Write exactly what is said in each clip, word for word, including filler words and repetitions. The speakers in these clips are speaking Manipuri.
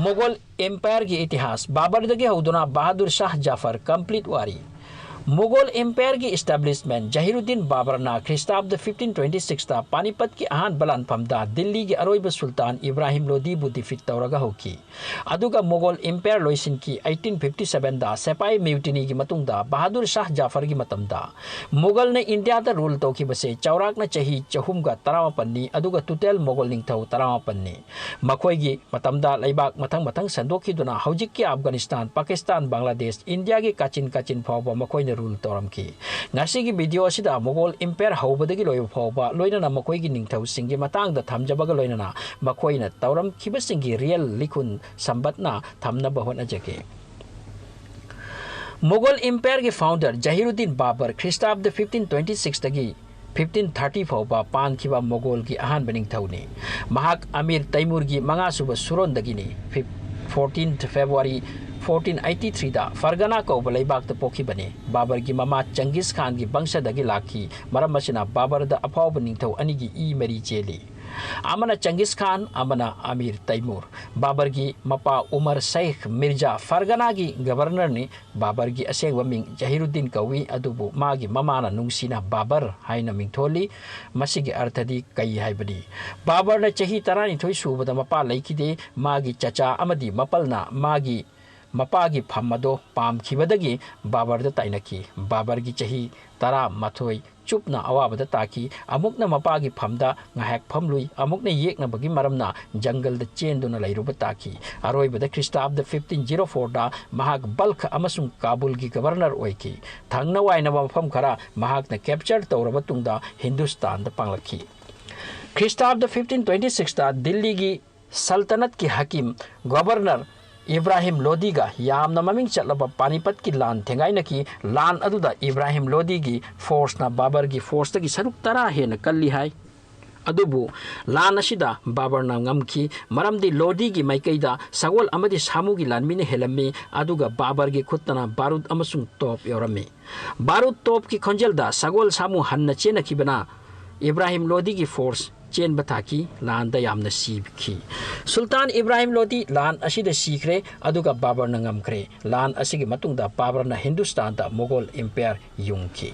ꯃꯣꯒꯣꯜ ꯑꯦꯝꯄꯥꯌꯔꯒꯤ ꯏꯇꯤꯍꯥꯁ, ꯕꯥꯕꯔꯗꯒꯤ ꯍꯧꯗꯨꯅ ꯕꯍꯥꯗꯨꯔ ꯁꯥꯍ ꯖꯥꯐꯔ, complete ꯋꯥꯔꯤ꯫ ꯃꯣꯒꯣꯜ ꯑꯦꯝꯄꯥꯌꯔꯒꯤ establishment, ꯖꯍꯤꯔꯨꯗꯤꯟ ꯕꯥꯕꯔꯅ ꯈ꯭ꯔꯤꯁꯇꯥꯕꯗ fifteen twenty sixꯇ ꯄꯥꯅꯤꯄꯠꯀꯤ ꯑꯍꯥꯟꯕ ꯂꯥꯟꯐꯝꯗ ꯗꯤꯜꯂꯤꯒꯤ ꯑꯔꯣꯏꯕ ꯁꯨꯜꯇꯥꯟ ꯏꯕ꯭ꯔꯥꯍꯤꯝ ꯂꯣꯗꯤꯕꯨ defeat ꯇꯧꯔꯒ ꯍꯧꯈꯤ꯫ ꯑꯗꯨꯒ ꯃꯣꯒꯣꯜ ꯑꯦꯝꯄꯥꯌꯔ ꯂꯣꯏꯁꯤꯟꯈꯤ꯫ Eighteen fifty sevenꯗ ꯁꯦꯄꯥꯏ mutinyꯒꯤ ꯃꯇꯨꯡꯗ ꯕꯍꯥꯗꯨꯔ ꯁꯥꯍ ꯖꯥꯐꯔꯒꯤ ꯃꯇꯝꯗ ꯃꯣꯒꯜꯅ ꯏꯟꯗꯤꯌꯥꯗ rule ꯇꯧꯈꯤꯕꯁꯦ ꯆꯥꯎꯔꯥꯛꯅ ꯆꯍꯤ ꯆꯍꯨꯝꯒ ꯇꯔꯥꯃꯥꯄꯟꯅꯤ, ꯑꯗꯨꯒ total ꯃꯣꯒꯣꯜ ꯅꯤꯡꯊꯧ ꯇꯔꯥꯃꯥꯄꯟꯅꯤ꯫ ꯃꯈꯣꯏꯒꯤ ꯃꯇꯝꯗ ꯂꯩꯕꯥꯛ ꯃꯊꯪ ꯃꯊꯪ ꯁꯟꯗꯣꯛꯈꯤꯗꯨꯅ ꯍꯧꯖꯤꯛꯀꯤ ꯑꯐꯒꯥꯅꯤꯁꯇꯥꯟ, ꯄꯥꯀꯤꯁꯇꯥꯟ, ꯕꯪꯒ꯭ꯂꯥꯗꯦꯁ, ꯏꯟꯗꯤꯌꯥꯒꯤ ꯀꯥꯆꯤꯟ ꯀꯥꯆꯤꯟ ꯐꯥꯎꯕ ꯃꯈꯣꯏꯅ rule ꯇꯧꯔꯝꯈꯤ꯫ ꯉꯁꯤꯒꯤ video ꯑꯁꯤꯗ ꯃꯣꯒꯣꯜ ꯑꯦꯝꯄꯥꯌꯔ ꯍꯧꯕꯗꯒꯤ ꯂꯣꯏꯕ ꯐꯥꯎꯕ, ꯂꯣꯏꯅꯅ ꯃꯈꯣꯏꯒꯤ ꯅꯤꯡꯊꯧꯁꯤꯡꯒꯤ ꯃꯇꯥꯡꯗ ꯊꯝꯖꯕꯒ ꯂꯣꯏꯅꯅ ꯃꯈꯣꯏꯅ ꯇꯧꯔꯝꯈꯤꯕꯁꯤꯡꯒꯤ real ꯂꯤꯈꯨꯟ ꯁꯝꯕꯠꯅ ꯊꯝꯅꯕ ꯍꯣꯠꯅꯖꯒꯦ꯫ ꯃꯣꯒꯣꯜ ꯑꯦꯝꯄꯥꯌꯔꯒꯤ founder ꯖꯍꯤꯔꯨꯗꯤꯟ Babur ꯈ꯭ꯔꯤꯁꯇꯥꯕꯗ fifteen twenty sixꯇꯒꯤ fifteen thirty ꯐꯥꯎꯕ ꯄꯥꯟꯈꯤꯕ ꯃꯣꯒꯣꯜꯒꯤ ꯑꯍꯥꯟꯕ ꯅꯤꯡꯊꯧꯅꯤ꯫ ꯃꯍꯥꯛ Amir ꯇꯩꯃꯨꯔꯒꯤ ꯃꯉꯥꯁꯨꯕ ꯁꯨꯔꯣꯟꯗꯒꯤꯅꯤ꯫ Fourteenth February fourteen eighty threeꯗ ꯐꯔꯒꯅꯥ ꯀꯧꯕ ꯂꯩꯕꯥꯛꯇ ꯄꯣꯛꯈꯤꯕꯅꯤ꯫ ꯕꯥꯕꯔꯒꯤ ꯃꯃꯥ ꯆꯪꯒꯤꯁ ꯈꯥꯟꯒꯤ ꯕꯪꯁꯗꯒꯤ ꯂꯥꯛꯈꯤ꯫ ꯃꯔꯝ ꯑꯁꯤꯅ ꯕꯥꯕꯔꯗ ꯑꯐꯥꯎꯕ ꯅꯤꯡꯊꯧ ꯑꯅꯤꯒꯤ ꯏ ꯃꯔꯤ ꯆꯦꯜꯂꯤ꯫ ꯑꯃꯅ ꯆꯪꯒꯤꯁ ꯈꯥꯟ, ꯑꯃꯅ ꯑꯃꯤꯔ ꯇꯩꯃꯨꯔ꯫ ꯕꯥꯕꯔꯒꯤ ꯃꯄꯥ ꯎꯃꯔ ꯁꯩꯈ ꯃꯤꯔꯖꯥ ꯐꯔꯒꯅꯥꯒꯤ governorꯅꯤ꯫ ꯕꯥꯕꯔꯒꯤ ꯑꯁꯦꯡꯕ ꯃꯤꯡ ꯖꯍꯤꯔꯨꯗꯤꯟ ꯀꯧꯏ, ꯑꯗꯨꯕꯨ ꯃꯥꯒꯤ ꯃꯃꯥꯅ ꯅꯨꯡꯁꯤꯅ ꯕꯥꯕꯔ ꯍꯥꯏꯅ ꯃꯤꯡꯊꯣꯜꯂꯤ꯫ ꯃꯁꯤꯒꯤ ꯑꯔꯊꯗꯤ ꯀꯩ ꯍꯥꯏꯕꯅꯤ? ꯕꯥꯕꯔꯅ ꯆꯍꯤ ꯇꯔꯥꯅꯤꯊꯣꯏ ꯁꯨꯕꯗ ꯃꯄꯥ ꯂꯩꯈꯤꯗꯦ꯫ ꯃꯥꯒꯤ ꯆꯆꯥ ꯑꯃꯗꯤ ꯃꯄꯜꯅ ꯃꯥꯒꯤ ꯃꯄꯥꯒꯤ ꯐꯝ ꯑꯗꯣ ꯄꯥꯝꯈꯤꯕꯗꯒꯤ ꯕꯥꯕꯔꯗ ꯇꯥꯏꯅꯈꯤ꯫ ꯕꯥꯕꯔꯒꯤ ꯆꯍꯤ ꯇꯔꯥꯃꯥꯊꯣꯏ ꯆꯨꯞꯅ ꯑꯋꯥꯕꯗ ꯇꯥꯈꯤ꯫ ꯑꯃꯨꯛꯅ ꯃꯄꯥꯒꯤ ꯐꯝꯗ ꯉꯥꯏꯍꯥꯛ ꯐꯝꯂꯨꯏ, ꯑꯃꯨꯛꯅ ꯌꯦꯛꯅꯕꯒꯤ ꯃꯔꯝꯅ ꯖꯪꯒꯜꯗ ꯆꯦꯟꯗꯨꯅ ꯂꯩꯔꯨꯕ ꯇꯥꯈꯤ꯫ ꯑꯔꯣꯏꯕꯗ ꯈ꯭ꯔꯤꯁꯇꯥꯕꯗ fifteen zero fourꯗ ꯃꯍꯥꯛ ꯕꯜꯈ ꯑꯃꯁꯨꯡ ꯀꯥꯕꯨꯜꯒꯤ governor ꯑꯣꯏꯈꯤ꯫ ꯊꯪꯅ ꯋꯥꯏꯅꯕ ꯃꯐꯝ ꯈꯔ ꯃꯍꯥꯛꯅ capture ꯇꯧꯔꯕ ꯇꯨꯡꯗ ꯍꯤꯟꯗꯨꯁꯇꯥꯟꯗ ꯄꯥꯡꯂꯛꯈꯤ꯫ ꯈ꯭ꯔꯤꯁꯇꯥꯕꯗ fifteen twenty sixꯇ ꯗꯤꯜꯂꯤꯒꯤ ꯁꯜꯇꯅꯠꯀꯤ ꯍꯀꯤꯝ, governor ꯏꯕ꯭ꯔꯥꯍꯤꯝ ꯂꯣꯗꯤꯒ ꯌꯥꯝꯅ ꯃꯃꯤꯡ ꯆꯠꯂꯕ ꯄꯥꯅꯤꯄꯠꯀꯤ ꯂꯥꯟ ꯊꯦꯡꯒꯥꯏꯅꯈꯤ꯫ ꯂꯥꯟ ꯑꯗꯨꯗ ꯏꯕ꯭ꯔꯥꯍꯤꯝ ꯂꯣꯗꯤꯒꯤ forceꯅ ꯕꯥꯕꯔꯒꯤ forceꯇꯒꯤ ꯁꯔꯨꯛ ꯇꯔꯥ ꯍꯦꯟꯅ ꯀꯜꯂꯤ ꯍꯥꯏ꯫ ꯑꯗꯨꯕꯨ ꯂꯥꯟ ꯑꯁꯤꯗ ꯕꯥꯕꯔꯅ ꯉꯝꯈꯤ, ꯃꯔꯝꯗꯤ ꯂꯣꯗꯤꯒꯤ ꯃꯥꯏꯀꯩꯗ ꯁꯒꯣꯜ ꯑꯃꯗꯤ ꯁꯥꯃꯨꯒꯤ ꯂꯥꯟꯃꯤꯅ ꯍꯦꯜꯂꯝꯃꯤ, ꯑꯗꯨꯒ ꯕꯥꯕꯔꯒꯤ ꯈꯨꯠꯇꯅ ꯕꯥꯔꯨꯗ ꯑꯃꯁꯨꯡ ꯇꯣꯞ ꯌꯥꯎꯔꯝꯃꯤ꯫ ꯕꯥꯔꯨꯗ ꯇꯣꯞꯀꯤ ꯈꯣꯟꯖꯦꯜꯗ ꯁꯒꯣꯜ ꯁꯥꯃꯨ ꯍꯟꯅ ꯆꯦꯟꯅꯈꯤꯕꯅ ꯏꯕ꯭ꯔꯥꯍꯤꯝ ꯂꯣꯗꯤꯒꯤ force ꯆꯦꯟꯕ ꯊꯥꯈꯤ, ꯂꯥꯟꯗ ꯌꯥꯝꯅ ꯁꯤꯈꯤ꯫ ꯁꯨꯜꯇꯥꯟ ꯏꯕ꯭ꯔꯥꯍꯤꯝ ꯂꯣꯗꯤ ꯂꯥꯟ ꯑꯁꯤꯗ ꯁꯤꯈ꯭ꯔꯦ, ꯑꯗꯨꯒ ꯕꯥꯕꯔꯅ ꯉꯝꯈ꯭ꯔꯦ꯫ ꯂꯥꯟ ꯑꯁꯤꯒꯤ ꯃꯇꯨꯡꯗ ꯕꯥꯕꯔꯅ ꯍꯤꯟꯗꯨꯁꯇꯥꯟꯗ ꯃꯣꯒꯣꯜ ꯏꯝꯄꯥꯌꯔ ꯌꯨꯡꯈꯤ꯫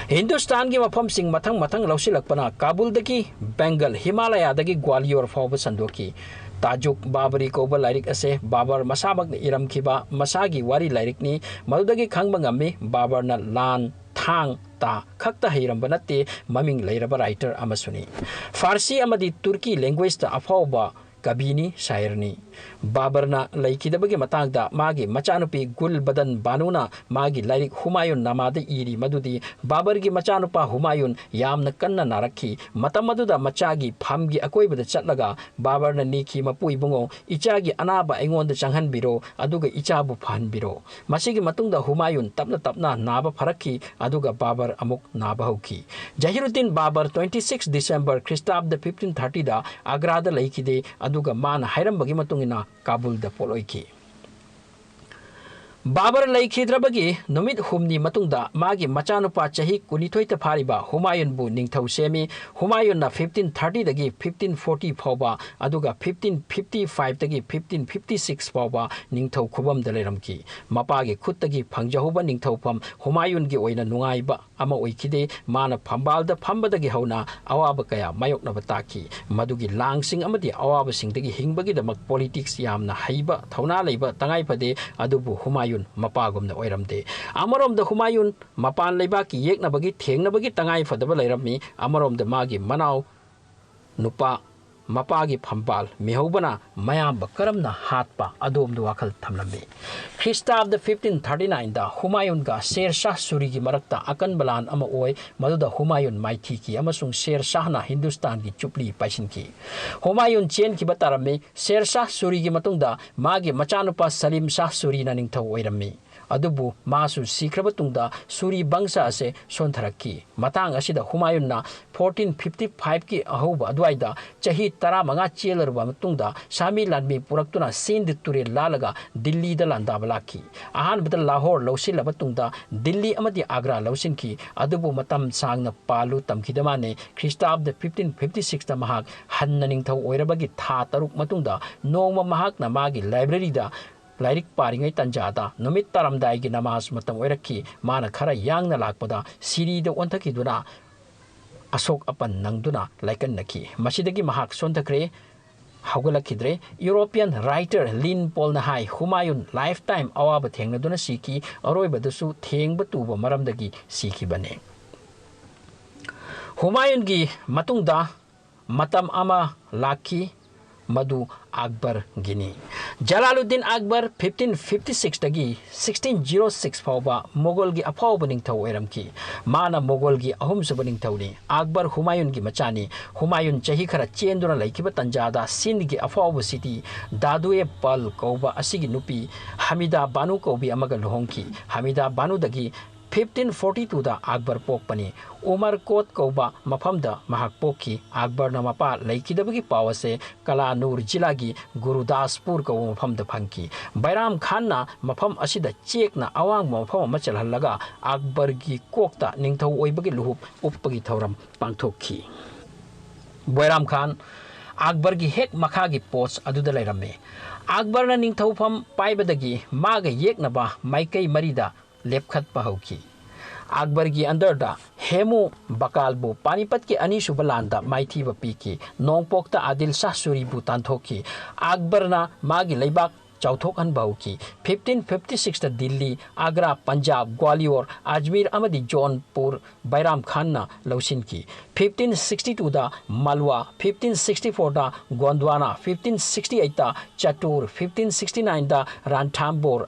ꯍꯤꯟꯗꯨꯁꯇꯥꯟꯒꯤ ꯃꯐꯝꯁꯤꯡ ꯃꯊꯪ ꯃꯊꯪ ꯂꯧꯁꯤꯜꯂꯛꯄꯅ ꯀꯥꯕꯨꯜꯗꯒꯤ ꯕꯦꯡꯒꯜ, ꯍꯤꯃꯥꯂꯌꯥꯗꯒꯤ ꯒ꯭ꯋꯥꯂꯤꯌꯣꯔ ꯐꯥꯎꯕ ꯁꯟꯗꯣꯛꯈꯤ꯫ ꯇꯥꯖꯨꯛ ꯕꯥꯕꯔꯤ ꯀꯧꯕ ꯂꯥꯏꯔꯤꯛ ꯑꯁꯦ ꯕꯥꯕꯔ ꯃꯁꯥꯃꯛꯅ ꯏꯔꯝꯈꯤꯕ ꯃꯁꯥꯒꯤ ꯋꯥꯔꯤ ꯂꯥꯏꯔꯤꯛꯅꯤ꯫ ꯃꯗꯨꯗꯒꯤ ꯈꯪꯕ ꯉꯝꯃꯤ, ꯕꯥꯕꯔꯅ ꯂꯥꯟ, ꯊꯥꯡ, ꯇꯥ ꯈꯛꯇ ꯍꯩꯔꯝꯕ ꯅꯠꯇꯦ, ꯃꯃꯤꯡ ꯂꯩꯔꯕ ꯔꯥꯏꯇꯔ ꯑꯃꯁꯨꯅꯤ꯫ ꯐꯥꯔꯁꯤ ꯑꯃꯗꯤ ꯇꯨꯔꯀꯤ ꯂꯦꯡꯒ꯭ꯋꯦꯖꯇ ꯑꯐꯥꯎꯕ ꯀꯕꯤꯅꯤ, ꯁꯥꯏꯔꯅꯤ꯫ ꯕꯥꯕꯔꯅ ꯂꯩꯈꯤꯗꯕꯒꯤ ꯃꯇꯥꯡꯗ ꯃꯥꯒꯤ ꯃꯆꯥꯅꯨꯄꯤ ꯒꯨꯜ ꯕꯗꯟ ꯕꯥꯅꯨꯅ ꯃꯥꯒꯤ ꯂꯥꯏꯔꯤꯛ ꯍꯨꯃꯥꯌꯨꯟ ꯅꯥꯃꯥꯗ ꯏꯔꯤ ꯃꯗꯨꯗꯤ ꯕꯥꯕꯔꯒꯤ ꯃꯆꯥꯅꯨꯄꯥ ꯍꯨꯃꯥꯌꯨꯟ ꯌꯥꯝꯅ ꯀꯟꯅ ꯅꯥꯔꯛꯈꯤ꯫ ꯃꯇꯝ ꯑꯗꯨꯗ ꯃꯆꯥꯒꯤ ꯐꯝꯒꯤ ꯑꯀꯣꯏꯕꯗ ꯆꯠꯂꯒ ꯕꯥꯕꯔꯅ ꯅꯤꯈꯤ, "ꯃꯄꯨ ꯏꯕꯨꯡꯉꯣ, ꯏꯆꯥꯒꯤ ꯑꯅꯥꯕ ꯑꯩꯉꯣꯟꯗ ꯆꯪꯍꯟꯕꯤꯔꯣ, ꯑꯗꯨꯒ ꯏꯆꯥꯕꯨ ꯐꯍꯟꯕꯤꯔꯣ"꯫ ꯃꯁꯤꯒꯤ ꯃꯇꯨꯡꯗ ꯍꯨꯃꯥꯌꯨꯟ ꯇꯞꯅ ꯇꯞꯅ ꯅꯥꯕ ꯐꯔꯛꯈꯤ, ꯑꯗꯨꯒ ꯕꯥꯕꯔ ꯑꯃꯨꯛ ꯅꯥꯕ ꯍꯧꯈꯤ꯫ ꯖꯍꯤꯔꯨꯗꯤꯟ Babur twenty six December, ꯈ꯭ꯔꯤꯁꯇꯥꯕꯗ fifteen thirtyꯗ ꯑꯒ꯭ꯔꯥꯗ ꯂꯩꯈꯤꯗꯦ, ꯑꯗꯨꯒ ꯃꯥꯅ ꯍꯥꯏꯔꯝꯕꯒꯤ ꯃꯇꯨꯡ ꯏꯟꯅ ꯀꯥꯕꯨꯜꯗ ꯄꯣꯠꯂꯣꯏꯈꯤ꯫ ꯕꯥꯕꯔ ꯂꯩꯈꯤꯗ꯭ꯔꯕꯒꯤ ꯅꯨꯃꯤꯠ ꯍꯨꯝꯅꯤ ꯃꯇꯨꯡꯗ ꯃꯥꯒꯤ ꯃꯆꯥꯅꯨꯄꯥ ꯆꯍꯤ ꯀꯨꯟꯅꯤꯊꯣꯏꯇ ꯐꯥꯔꯤꯕ ꯍꯨꯃꯥꯌꯨꯟꯕꯨ ꯅꯤꯡꯊꯧ ꯁꯦꯝꯃꯤ꯫ ꯍꯨꯃꯥꯌꯨꯟꯅ fifteen thirtyꯗꯒꯤ fifteen forty ꯐꯥꯎꯕ, ꯑꯗꯨꯒ fifteen fifty fiveꯇꯒꯤ fifteen fifty six ꯐꯥꯎꯕ ꯅꯤꯡꯊꯧ ꯈꯨꯕꯝꯗ ꯂꯩꯔꯝꯈꯤ꯫ ꯃꯄꯥꯒꯤ ꯈꯨꯠꯇꯒꯤ ꯐꯪꯖꯍꯧꯕ ꯅꯤꯡꯊꯧꯐꯝ ꯍꯨꯃꯥꯌꯨꯟꯒꯤ ꯑꯣꯏꯅ ꯅꯨꯡꯉꯥꯏꯕ ꯑꯃ ꯑꯣꯏꯈꯤꯗꯦ꯫ ꯃꯥꯅ ꯐꯝꯕꯥꯜꯗ ꯐꯝꯕꯗꯒꯤ ꯍꯧꯅ ꯑꯋꯥꯕ ꯀꯌꯥ ꯃꯥꯌꯣꯛꯅꯕ ꯇꯥꯈꯤ꯫ ꯃꯗꯨꯒꯤ ꯂꯥꯡꯁꯤꯡ ꯑꯃꯗꯤ ꯑꯋꯥꯕꯁꯤꯡꯗꯒꯤ ꯍꯤꯡꯕꯒꯤꯗꯃꯛ ꯄꯣꯂꯤꯇꯤꯛꯁ ꯌꯥꯝꯅ ꯍꯩꯕ, ꯊꯧꯅꯥ ꯂꯩꯕ ꯇꯉꯥꯏ ꯐꯗꯦ, ꯑꯗꯨꯕꯨ ꯍꯨꯃꯥꯌꯨꯟ ꯃꯄꯥꯒꯨꯝꯅ ꯑꯣꯏꯔꯝꯗꯦ꯫ ꯑꯃꯔꯣꯝꯗ ꯍꯨꯃꯥꯌꯨꯟ ꯃꯄꯥꯟ ꯂꯩꯕꯥꯛꯀꯤ ꯌꯦꯛꯅꯕꯒꯤ ꯊꯦꯡꯅꯕꯒꯤ ꯇꯉꯥꯏ ꯐꯗꯕ ꯂꯩꯔꯝꯃꯤ꯫ ꯑꯃꯔꯣꯝꯗ ꯃꯥꯒꯤ ꯃꯅꯥꯎ ꯅꯨꯄꯥ ꯃꯄꯥꯒꯤ ꯐꯝꯕꯥꯜ ꯃꯤꯍꯧꯕꯅ ꯃꯌꯥꯝꯕ ꯀꯔꯝꯅ ꯍꯥꯠꯄ, ꯑꯗꯣꯝꯗ ꯋꯥꯈꯜ ꯊꯝꯂꯝꯃꯤ꯫ ꯈ꯭ꯔꯤꯁꯇꯥꯕꯗ fifteen thirty nineꯗ ꯍꯨꯃꯥꯌꯨꯟꯒ ꯁꯦꯔ ꯁꯥꯍ ꯁꯨꯔꯤꯒꯤ ꯃꯔꯛꯇ ꯑꯀꯟꯕ ꯂꯥꯟ ꯑꯃ ꯑꯣꯏ, ꯃꯗꯨꯗ ꯍꯨꯃꯥꯌꯨꯟ ꯃꯥꯏꯊꯤꯈꯤ ꯑꯃꯁꯨꯡ ꯁꯦꯔ ꯁꯥꯍꯅ ꯍꯤꯟꯗꯨꯁꯇꯥꯟꯒꯤ ꯆꯨꯞꯂꯤ ꯄꯥꯏꯁꯤꯟꯈꯤ꯫ ꯍꯨꯃꯥꯌꯨꯟ ꯆꯦꯟꯈꯤꯕ ꯇꯥꯔꯝꯃꯤ꯫ ꯁꯦꯔ ꯁꯥꯍ ꯁꯨꯔꯤꯒꯤ ꯃꯇꯨꯡꯗ ꯃꯥꯒꯤ ꯃꯆꯥꯅꯨꯄꯥ ꯁꯂꯤꯝ ꯁꯥꯍ ꯁꯨꯔꯤꯅ ꯅꯤꯡꯊꯧ ꯑꯣꯏꯔꯝꯃꯤ꯫ ꯑꯗꯨꯕꯨ ꯃꯥꯁꯨ ꯁꯤꯈ꯭ꯔꯕ ꯇꯨꯡꯗ ꯁꯨꯔꯤ ꯕꯪꯁ ꯑꯁꯦ ꯁꯣꯟꯊꯔꯛꯈꯤ꯫ ꯃꯇꯥꯡ ꯑꯁꯤꯗ ꯍꯨꯃꯥꯌꯨꯟꯅ fourteen fifty five ꯀꯤ ꯑꯍꯧꯕ ꯑꯗꯨꯋꯥꯏꯗ ꯆꯍꯤ ꯇꯔꯥꯃꯉꯥ ꯆꯦꯜꯂꯔꯕ ꯃꯇꯨꯡꯗ ꯁꯥꯃꯤ ꯂꯥꯟꯃꯤ ꯄꯨꯔꯛꯇꯨꯅ ꯁꯤꯟꯗ ꯇꯨꯔꯦꯜ ꯂꯥꯜꯂꯒ ꯗꯤꯜꯂꯤꯗ ꯂꯥꯟꯗꯥꯕ ꯂꯥꯛꯈꯤ꯫ ꯑꯍꯥꯟꯕꯗ ꯂꯥꯍꯣꯔ ꯂꯧꯁꯤꯜꯂꯕ ꯇꯨꯡꯗ ꯗꯤꯜꯂꯤ ꯑꯃꯗꯤ ꯑꯒ꯭ꯔꯥ ꯂꯧꯁꯤꯟꯈꯤ꯫ ꯑꯗꯨꯕꯨ ꯃꯇꯝ ꯁꯥꯡꯅ ꯄꯥꯜꯂꯨ ꯇꯝꯈꯤꯗ ꯃꯥꯟꯅꯩ꯫ ꯈ꯭ꯔꯤꯁꯇꯥꯕꯗ fifteen fifty six ꯇ ꯃꯍꯥꯛ ꯍꯟꯅ ꯅꯤꯡꯊꯧ ꯑꯣꯏꯔꯕꯒꯤ ꯊꯥ ꯇꯔꯨꯛ ꯃꯇꯨꯡꯗ ꯅꯣꯡꯃ ꯃꯍꯥꯛꯅ ꯃꯥꯒꯤ ꯂꯥꯏꯕ꯭ꯔꯦꯔꯤꯗ ꯂꯥꯏꯔꯤꯛ ꯄꯥꯔꯤꯉꯩ ꯇꯟꯖꯥꯗ ꯅꯨꯃꯤꯠ ꯇꯥꯔꯝꯗꯥꯏꯒꯤ ꯅꯃꯥꯖ ꯃꯇꯝ ꯑꯣꯏꯔꯛꯈꯤ꯫ ꯃꯥꯅ ꯈꯔ ꯌꯥꯡꯅ ꯂꯥꯛꯄꯗ ꯁꯤꯔꯤꯗ ꯑꯣꯟꯊꯈꯤꯗꯨꯅ ꯑꯁꯣꯛ ꯑꯄꯟ ꯅꯪꯗꯨꯅ ꯂꯥꯏꯀꯠꯅꯈꯤ꯫ ꯃꯁꯤꯗꯒꯤ ꯃꯍꯥꯛ ꯁꯣꯟꯊꯈ꯭ꯔꯦ, ꯍꯧꯒꯠꯂꯛꯈꯤꯗ꯭ꯔꯦ꯫ ꯌꯨꯔꯣꯄꯤꯌꯟ writer ꯂꯤꯟ ꯄꯣꯜꯅ ꯍꯥꯏ, ꯍꯨꯃꯥꯌꯨꯟ lifetime ꯑꯋꯥꯕ ꯊꯦꯡꯅꯗꯨꯅ ꯁꯤꯈꯤ, ꯑꯔꯣꯏꯕꯗꯁꯨ ꯊꯦꯡꯕ ꯇꯨꯕ ꯃꯔꯝꯗꯒꯤ ꯁꯤꯈꯤꯕꯅꯤ꯫ ꯍꯨꯃꯥꯌꯨꯟꯒꯤ ꯃꯇꯨꯡꯗ ꯃꯇꯝ ꯑꯃ ꯂꯥꯛꯈꯤ, ꯃꯗꯨ ꯑꯛꯕꯔꯒꯤꯅꯤ꯫ Jalaluddin Akbar fifteen fifty six ꯇꯒꯤ sixteen zero six ꯐꯥꯎꯕ ꯃꯣꯒꯣꯜꯒꯤ ꯑꯐꯥꯎꯕ ꯅꯤꯡꯊꯧ ꯑꯣꯏꯔꯝꯈꯤ꯫ ꯃꯥꯅ ꯃꯣꯒꯣꯜꯒꯤ ꯑꯍꯨꯝꯁꯨꯕ ꯅꯤꯡꯊꯧꯅꯤ꯫ ꯑꯛꯕꯔ ꯍꯨꯃꯥꯌꯨꯟꯒꯤ ꯃꯆꯥꯅꯤ꯫ ꯍꯨꯃꯥꯌꯨꯟ ꯆꯍꯤ ꯈꯔ ꯆꯦꯟꯗꯨꯅ ꯂꯩꯈꯤꯕ ꯇꯟꯖꯥꯗ ꯁꯤꯟꯗꯒꯤ ꯑꯐꯥꯎꯕ ꯁꯤꯇꯤ ꯗꯥꯗꯨꯑꯦ ꯄꯜ ꯀꯧꯕ ꯑꯁꯤꯒꯤ ꯅꯨꯄꯤ ꯍꯃꯤꯗꯥ ꯕꯥꯅꯨ ꯀꯧꯕꯤ ꯑꯃꯒ ꯂꯨꯍꯣꯡꯈꯤ꯫ ꯍꯃꯤꯗꯥ ꯕꯥꯅꯨꯗꯒꯤ fifteen forty two ꯗ ꯑꯛꯕꯔ ꯄꯣꯛꯄꯅꯤ꯫ ꯎꯃꯔꯀꯣꯠ ꯀꯧꯕ ꯃꯐꯝꯗ ꯃꯍꯥꯛ ꯄꯣꯛꯈꯤ꯫ ꯑꯛꯕꯔꯅ ꯃꯄꯥ ꯂꯩꯈꯤꯗꯕꯒꯤ ꯄꯥꯎ ꯑꯁꯦ ꯀꯂꯥꯅꯨꯔ ꯖꯤꯂꯥꯒꯤ ꯒꯨꯔꯨꯗꯥꯁꯄꯨꯔ ꯀꯧꯕ ꯃꯐꯝꯗ ꯐꯪꯈꯤ꯫ ꯕꯩꯔꯥꯝ ꯈꯥꯟꯅ ꯃꯐꯝ ꯑꯁꯤꯗ ꯆꯦꯛꯅ ꯑꯋꯥꯡꯕ ꯃꯐꯝ ꯑꯃ ꯆꯜꯍꯜꯂꯒ ꯑꯛꯕꯔꯒꯤ ꯀꯣꯛꯇ ꯅꯤꯡꯊꯧ ꯑꯣꯏꯕꯒꯤ ꯂꯨꯍꯨꯞ ꯎꯞꯄꯒꯤ ꯊꯧꯔꯝ ꯄꯥꯡꯊꯣꯛꯈꯤ꯫ ꯕꯩꯔꯥꯝ ꯈꯥꯟ ꯑꯛꯕꯔꯒꯤ ꯍꯦꯛ ꯃꯈꯥꯒꯤ ꯄꯣꯁ ꯑꯗꯨꯗ ꯂꯩꯔꯝꯃꯤ꯫ ꯑꯛꯕꯔꯅ ꯅꯤꯡꯊꯧꯐꯝ ꯄꯥꯏꯕꯗꯒꯤ ꯃꯥꯒ ꯌꯦꯛꯅꯕ ꯃꯥꯏꯀꯩ ꯃꯔꯤꯗ ꯂꯦꯞꯈꯠꯄ ꯍꯧꯈꯤ꯫ ꯑꯛꯕꯔꯒꯤ under ꯗ ꯍꯦꯃꯨ ꯕꯀꯥꯜꯕꯨ ꯄꯥꯅꯤꯄꯠꯀꯤ ꯑꯅꯤꯁꯨꯕ ꯂꯥꯟꯗ ꯃꯥꯏꯊꯤꯕ ꯄꯤꯈꯤ꯫ ꯅꯣꯡꯄꯣꯛꯇ ꯑꯥꯗꯤꯜ ꯁꯥꯍ ꯁꯨꯔꯤꯕꯨ ꯇꯥꯟꯊꯣꯛꯈꯤ꯫ ꯑꯛꯕꯔꯅ ꯃꯥꯒꯤ ꯂꯩꯕꯥꯛ ꯆꯥꯎꯊꯣꯛꯍꯟꯕ ꯍꯧꯈꯤ꯫ Fifteen fifty six ꯇ ꯗꯤꯜꯂꯤ, ꯑꯒ꯭ꯔꯥ, ꯄꯟꯖꯥꯕ, ꯒ꯭ꯋꯥꯂꯤꯌꯣꯔ, ꯑꯖꯃꯤꯔ ꯑꯃꯗꯤ ꯖꯣꯟꯄꯨꯔ ꯕꯩꯔꯥꯝ ꯈꯥꯟꯅ ꯂꯧꯁꯤꯟꯈꯤ꯫ Fifteen sixty two ꯗ ꯃꯜꯋꯥ, fifteen sixty four ꯗ ꯒꯣꯟꯗ꯭ꯋꯥꯅꯥ, fifteen sixty eight ꯗ ꯆꯇꯨꯔ, fifteen sixty nine ꯗ ꯔꯥꯟꯊꯥꯝꯕꯣꯔ,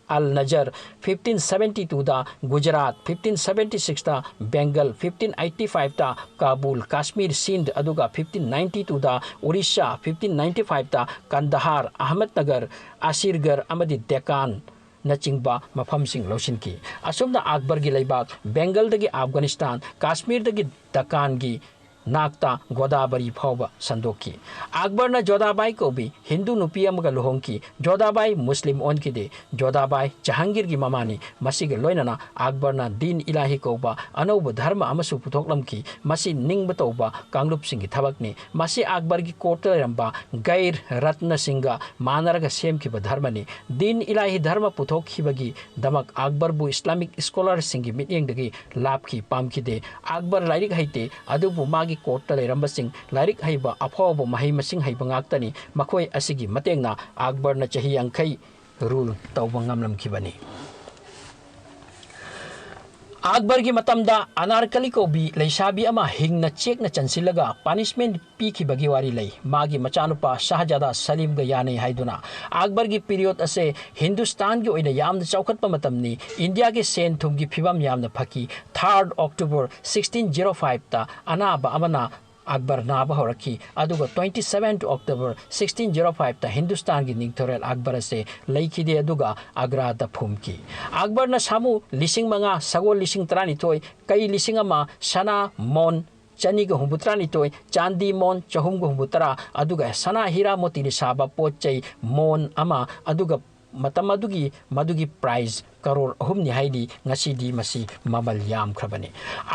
ꯑꯜ ꯅꯖꯔ, fifteen seventy two ꯗ ꯒꯨꯖꯔꯥꯠ, fifteen seventy six ꯇ ꯕꯦꯡꯒꯜ, fifteen eighty five ꯇ ꯀꯥꯕꯨꯜ, ꯀꯥꯁꯃꯤꯔ, ꯁꯤꯟꯙ, ꯑꯗꯨꯒ fifteen ninety two ꯗ ꯑꯣꯔꯤꯁꯥ, fifteen ninety five ꯇ ꯀꯟꯗꯍꯥꯔ, ꯑꯍꯃꯗꯅꯒꯔ, ꯑꯁꯤꯔꯒꯔ ꯑꯃꯗꯤ ꯗꯦꯛꯀꯥꯟ, ꯅꯆꯤꯡꯕ ꯃꯐꯝꯁꯤꯡ ꯂꯧꯁꯤꯟꯈꯤ꯫ ꯑꯁꯨꯝꯅ ꯑꯛꯕꯔꯒꯤ ꯂꯩꯕꯥꯛ ꯕꯦꯡꯒꯜꯗꯒꯤ ꯑꯐꯒꯥꯅꯤꯁꯇꯥꯟ, ꯀꯥꯁꯃꯤꯔꯗꯒꯤ ꯗꯛꯀꯥꯟꯒꯤ ꯅꯥꯛꯇ ꯒꯣꯗꯥꯕꯔꯤ ꯐꯥꯎꯕ ꯁꯟꯗꯣꯛꯈꯤ꯫ ꯑꯛꯕꯔꯅ ꯖꯣꯗꯥꯕꯥꯏ ꯀꯧꯕꯤ ꯍꯤꯟꯗꯨ ꯅꯨꯄꯤ ꯑꯃꯒ ꯂꯨꯍꯣꯡꯈꯤ꯫ ꯖꯣꯗꯥꯕꯥꯏ ꯃꯨꯁꯂꯤꯝ ꯑꯣꯟꯈꯤꯗꯦ꯫ ꯖꯣꯗꯥꯕꯥꯏ ꯖꯍꯥꯡꯒꯤꯔꯒꯤ ꯃꯃꯥꯅꯤ꯫ ꯃꯁꯤꯒ ꯂꯣꯏꯅꯅ ꯑꯛꯕꯔꯅ ꯗꯤꯟ ꯏꯂꯥꯍꯤ ꯀꯧꯕ ꯑꯅꯧꯕ ꯙꯔꯃ ꯑꯃꯁꯨ ꯄꯨꯊꯣꯛꯂꯝꯈꯤ꯫ ꯃꯁꯤ ꯅꯤꯡꯕ ꯇꯧꯕ ꯀꯥꯡꯂꯨꯞꯁꯤꯡꯒꯤ ꯊꯕꯛꯅꯤ꯫ ꯃꯁꯤ ꯑꯛꯕꯔꯒꯤ ꯀꯣꯔꯠꯇ ꯂꯩꯔꯝꯕ ꯒꯩꯔ ꯔꯠꯅꯁꯤꯡꯒ ꯃꯥꯟꯅꯔꯒ ꯁꯦꯝꯈꯤꯕ ꯙꯔꯃꯅꯤ꯫ ꯗꯤꯟ ꯏꯂꯥꯍꯤ ꯙꯔꯃ ꯄꯨꯊꯣꯛꯈꯤꯕꯒꯤꯗꯃꯛ ꯑꯛꯕꯔꯕꯨ ꯏꯁꯂꯥꯃꯤꯛ ꯁ꯭ꯀꯣꯂꯔꯁꯤꯡꯒꯤ ꯃꯤꯠꯌꯦꯡꯗꯒꯤ ꯂꯥꯞꯈꯤ ꯄꯥꯝꯈꯤꯗꯦ꯫ ꯑꯛꯕꯔ ꯂꯥꯏꯔꯤꯛ ꯍꯩꯇꯦ, ꯑꯗꯨꯕꯨ ꯃꯥꯒꯤ ꯀꯣꯔꯠꯇ ꯂꯩꯔꯝꯕꯁꯤꯡ ꯂꯥꯏꯔꯤꯛ ꯍꯩꯕ ꯑꯐꯥꯎꯕ ꯃꯍꯩ ꯃꯁꯤꯡ ꯍꯩꯕ ꯉꯥꯛꯇꯅꯤ꯫ ꯃꯈꯣꯏ ꯑꯁꯤꯒꯤ ꯃꯇꯦꯡꯅ ꯑꯛꯕꯔꯅ ꯆꯍꯤ ꯌꯥꯡꯈꯩ ꯔꯨꯜ ꯇꯧꯕ ꯉꯝꯂꯝꯈꯤꯕꯅꯤ꯫ ꯑꯛꯕꯔꯒꯤ ꯃꯇꯝꯗ ꯑꯅꯥꯔꯀꯂꯤ ꯀꯧꯕꯤ ꯂꯩꯁꯥꯕꯤ ꯑꯃ ꯍꯤꯡꯅ ꯆꯦꯛꯅ ꯆꯟꯁꯤꯜꯂꯒ ꯄꯥꯅꯤꯁꯃꯦꯟ ꯄꯤꯈꯤꯕꯒꯤ ꯋꯥꯔꯤ ꯂꯩ꯫ ꯃꯥꯒꯤ ꯃꯆꯥꯅꯨꯄꯥ ꯁꯍꯖꯥꯗꯥ ꯁꯂꯤꯝꯒ ꯌꯥꯅꯩ ꯍꯥꯏꯗꯨꯅ꯫ ꯑꯛꯕꯔꯒꯤ ꯄꯤꯔꯤꯌꯣꯗ ꯑꯁꯦ ꯍꯤꯟꯗꯨꯁꯇꯥꯟꯒꯤ ꯑꯣꯏꯅ ꯌꯥꯝꯅ ꯆꯥꯎꯈꯠꯄ ꯃꯇꯝꯅꯤ꯫ ꯏꯟꯗꯤꯌꯥꯒꯤ ꯁꯦꯟ ꯊꯨꯝꯒꯤ ꯐꯤꯕꯝ ꯌꯥꯝꯅ ꯐꯈꯤ꯫ ꯊꯥꯔꯠ ꯑꯣꯛꯇꯣꯕꯔ ꯁꯤꯛꯁꯇꯤꯟ ꯖꯤꯔꯣ ꯐꯥꯏꯚꯇ ꯑꯅꯥꯕ ꯑꯃꯅ ꯑꯛꯕꯔ ꯅꯥꯕ ꯍꯧꯔꯛꯈꯤ꯫ ꯑꯗꯨꯒ twenty seven October sixteen zero ꯐꯥꯏꯚꯇ ꯍꯤꯟꯗꯨꯁꯇꯥꯟꯒꯤ ꯅꯤꯡꯊꯧꯔꯦꯜ ꯑꯛꯕꯔ ꯑꯁꯦ ꯂꯩꯈꯤꯗꯦ, ꯑꯗꯨꯒ ꯑꯒ꯭ꯔꯥꯗ ꯐꯨꯝꯈꯤ꯫ ꯑꯛꯕꯔꯅ ꯁꯥꯃꯨ ꯂꯤꯁꯤꯡ ꯃꯉꯥ, ꯁꯒꯣꯜ ꯂꯤꯁꯤꯡ ꯇꯔꯥꯅꯤꯊꯣꯏ, ꯀꯩ ꯂꯤꯁꯤꯡ ꯑꯃ, ꯁꯅꯥ ꯃꯣꯟ ꯆꯅꯤꯒ ꯍꯨꯝꯐꯨꯇꯔꯥꯅꯤꯊꯣꯏ, ꯆꯥꯟꯗꯤ ꯃꯣꯟ ꯆꯍꯨꯝꯒ ꯍꯨꯝꯐꯨꯇꯔꯥ, ꯑꯗꯨꯒ ꯁꯅꯥ ꯍꯤꯔꯥ ꯃꯣꯇꯤꯅ ꯁꯥꯕ ꯄꯣꯠ ꯆꯩ ꯃꯣꯟ ꯑꯃ, ꯑꯗꯨꯒ ꯃꯇꯝ ꯑꯗꯨꯒꯤ ꯃꯗꯨꯒꯤ ꯄ꯭ꯔꯥꯏꯖ ꯀꯔꯣꯔ ꯑꯍꯨꯝꯅꯤ ꯍꯥꯏꯔꯤ꯫ ꯉꯁꯤꯗꯤ ꯃꯁꯤ ꯃꯃꯜ ꯌꯥꯝꯈ꯭ꯔꯕꯅꯤ꯫